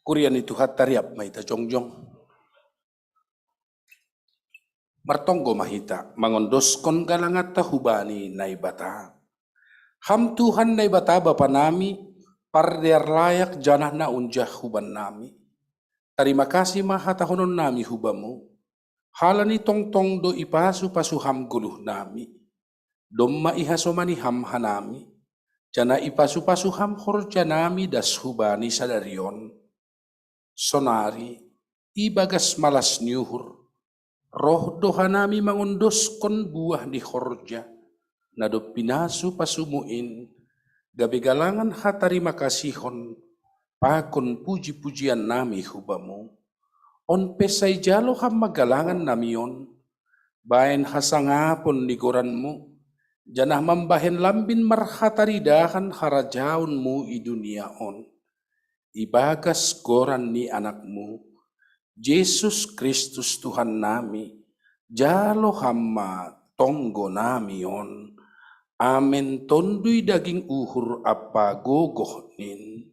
Kuria ni Tuhan tariap ma hita jongjong. Martonggo ma hita mangondoskon galanganta hubani Naibata. Ham Tuhan Naibata Bapa nami, pardear layak janah na unjah huban nami. Tarima kasih ma hatahonon nami hubamu. Halani tongtong do ipasu-pasu ham goluh nami. Domma ihasomani ham hanami. Janah ipasu-pasu ham horja nami das hubani sadari on. Sonari, ibagas malas ni uhur, roh do hanami mangondoskon buah ni horja, na dob pinasu-pasumu in, gabe galangan hatarima kasihon, pakon puji-pujian nami hubamu. On pe sai jalo ham ma galangan nami on, bahen hasangapon ni goranmu, janah mambahen lambin marhataridahan harajaonmu i dunia on. Ibagas goran ni Anakmu, Jesus Kristus Tuhan nami, jalo ham ma tonggo nami on. Amen. Tonduy daging uhur ampa gogoh nin.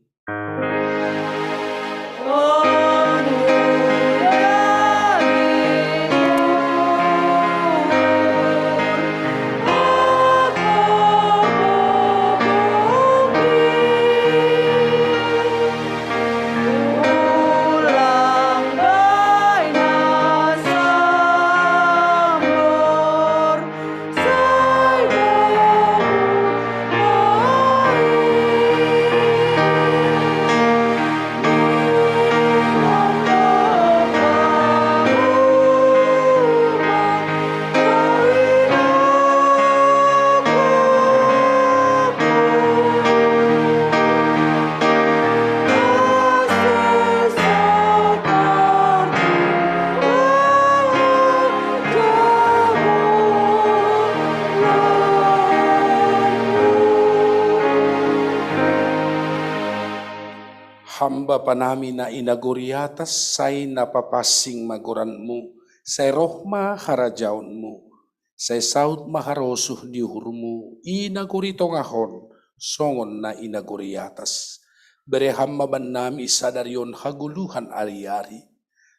Ham Bapa nami na i nagori atas, sai na papansing ma goranmu, sai roh ma harajaonmu, sai saut ma harosuh ni uhurmu i nagori tongah on, songon na i nagori atas. Bere ham ma bannami sadari on hagoluhan ari-ari.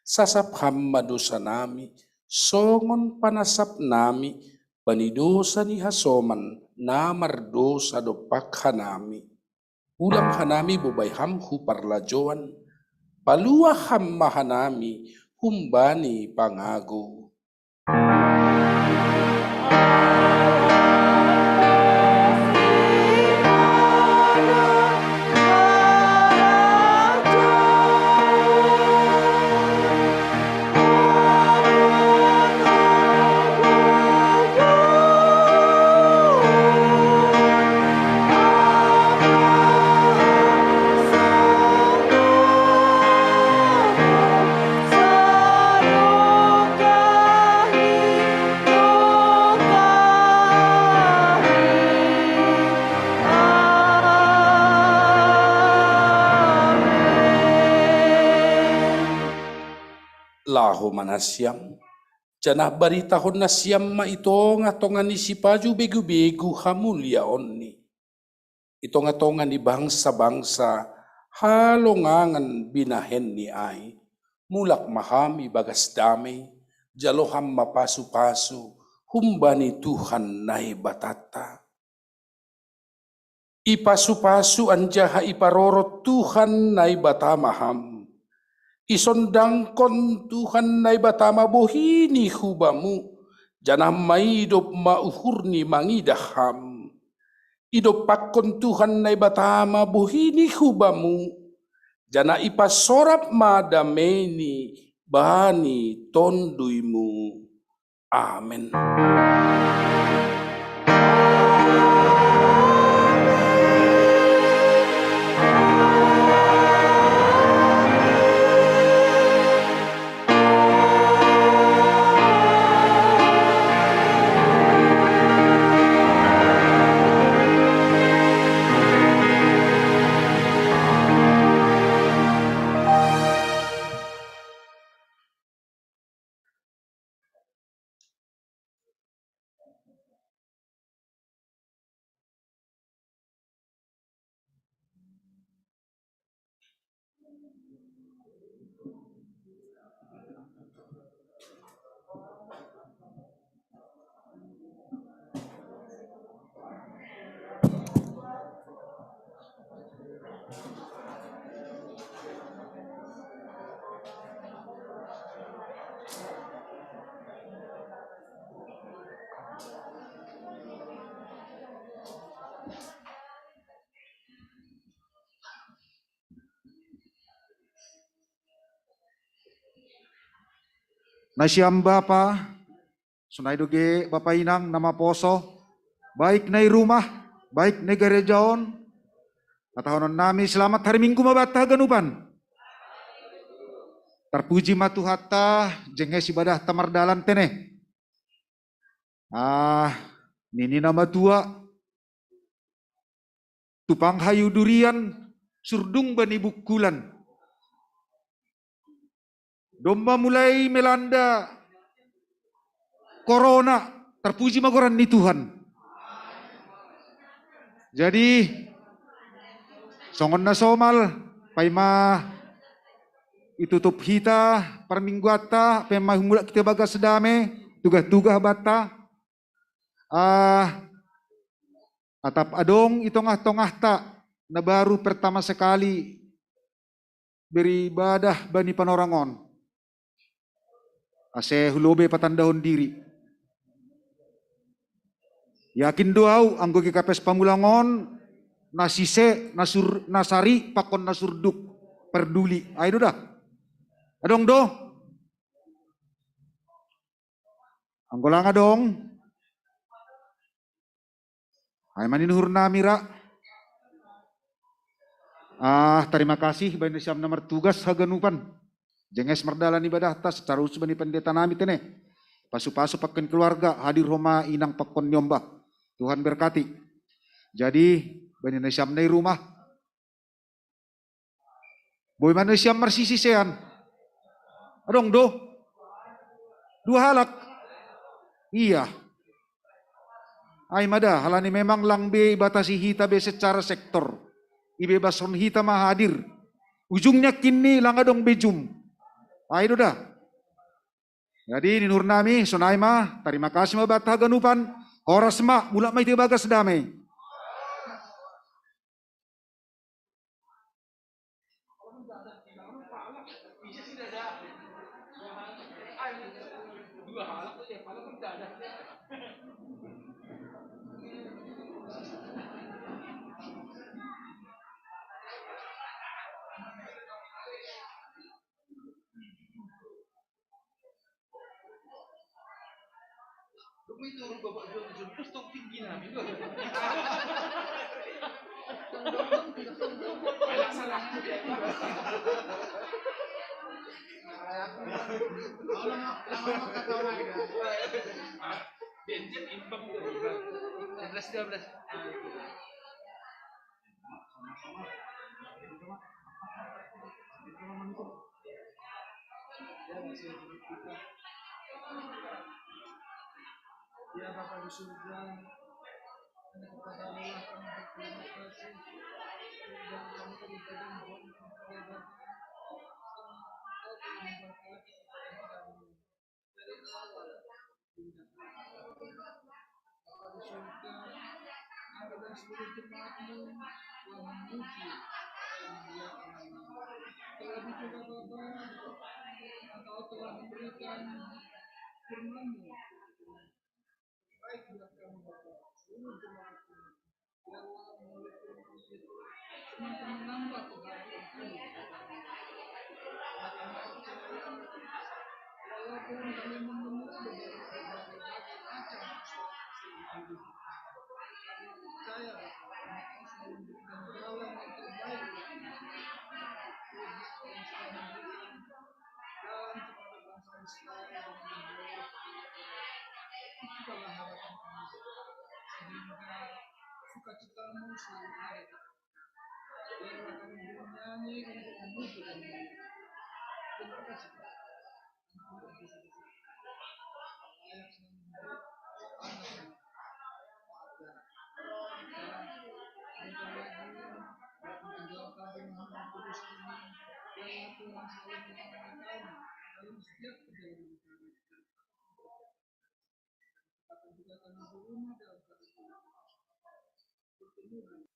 Sasap ham ma dosa nami, songon panasap nami bani dosa ni hasoman na mardosa dompak hanami. Ulang hanami bobai ham hu parlajouan, paluah ham ma hanami humbani pangagou. Laho ma nasiam, janah baritahon nasiam ma i tongah-tongah ni sipaju begu-begu hamuliaonni. I tongah-tongah ni bangsa-bangsa halongangan binahenni ai. Mulak ma ham ibagas damei, jalo ham ma pasu-pasu humbani Tuhan Naibatanta. Ipasu-pasu anjaha iparorot Tuhan Naibata ma ham. Isondangkon Tuhan Naibata ma bohini hubamu, janah maidop ma uhurni mangidah ham. Idompakkon Tuhan Naibata ma bohini hubamu, janah ipasorap ma dameini bani tonduymu. Amen. Nasiam bapa, sonai doge bapa inang na maposo, baik na i rumah, baik na i gareja on, hatahononnami selamat hari Minggu ma banta haganupan. Tarpuji ma Tuhanta, jenges ibadahta mardalan tene. Ah, nini na matua, tupang hayu durian, surdung bani bungkulan. Domma mulai melanda corona, tarpuji ma goran ni Tuhan. Jadi, songon na somal, paima itutup hita parmingguanta, paima mulak hita bagas dame, tugah-tugah banta. Ah, atap adong i tongah-tongahta na baru pertama sekali beribadah bani panorang on, ase hulobe patandahon diri. Yakin do au, anggo gigapes pamulang on, na sise, na sur-, na sari, pakon na surduk, perduli. Ai do da. Adong do. Anggo lang adong, ai ma ninuhur nami ra. Ah, tarima kasih bani nasiam na martugas haganupan. Jenges mardalan ibadahta, secara khusus bani pendeta nami tene. Pasu-pasu pakon keluarga, hadir homa inang pakon niombah. Tuhan berkati. Jadi, bani nasiam na i rumah, boi ma nasiam marsisisean. Adong do? Dua halak. Iya. Ai ma da, halani memang lang be ibatasi hita be secara sektor. Ibebashon hita ma hadir. Ujungna kini lang adong be jum. Ai do da. Jadi ninuhur nami, sonai ma, tarima kasih ma banta haganupan, horas ma, mulak ma hita bagas dame. Ya Bapa di surga, kami berterima kasih dan kami berterima kasih. Terlebih juga Bapa, Engkau telah memberikan firman-Mu. Baik buat kami Bapa, seluruh jemaat-Mu. Ya Allah, melalui firman-Mu itu, semakin menambah kebahagiaan kami. Kami percaya, walaupun kami mengemuka berbagai macam persoalan, kami percaya Bapa, Engkau selalu memberikan jalan yang terbaik. Jalan kepada bangsa Israel yang lebih baik. Itulah harapan kami, sehingga sukacita-Mu selalu ada. Biarlah kami bernyanyi untuk memuji dan memuji. Terima kasih, Tuhan. Layak sembah, anak, dan sebentar lagi, meninggalkan rumah Tuhan Kudus ini, biarlah Tuhan selalu menemani kami dalam setiap perjalanan kami. Akan juga kami berumah dalam kasih. Bertemu dengan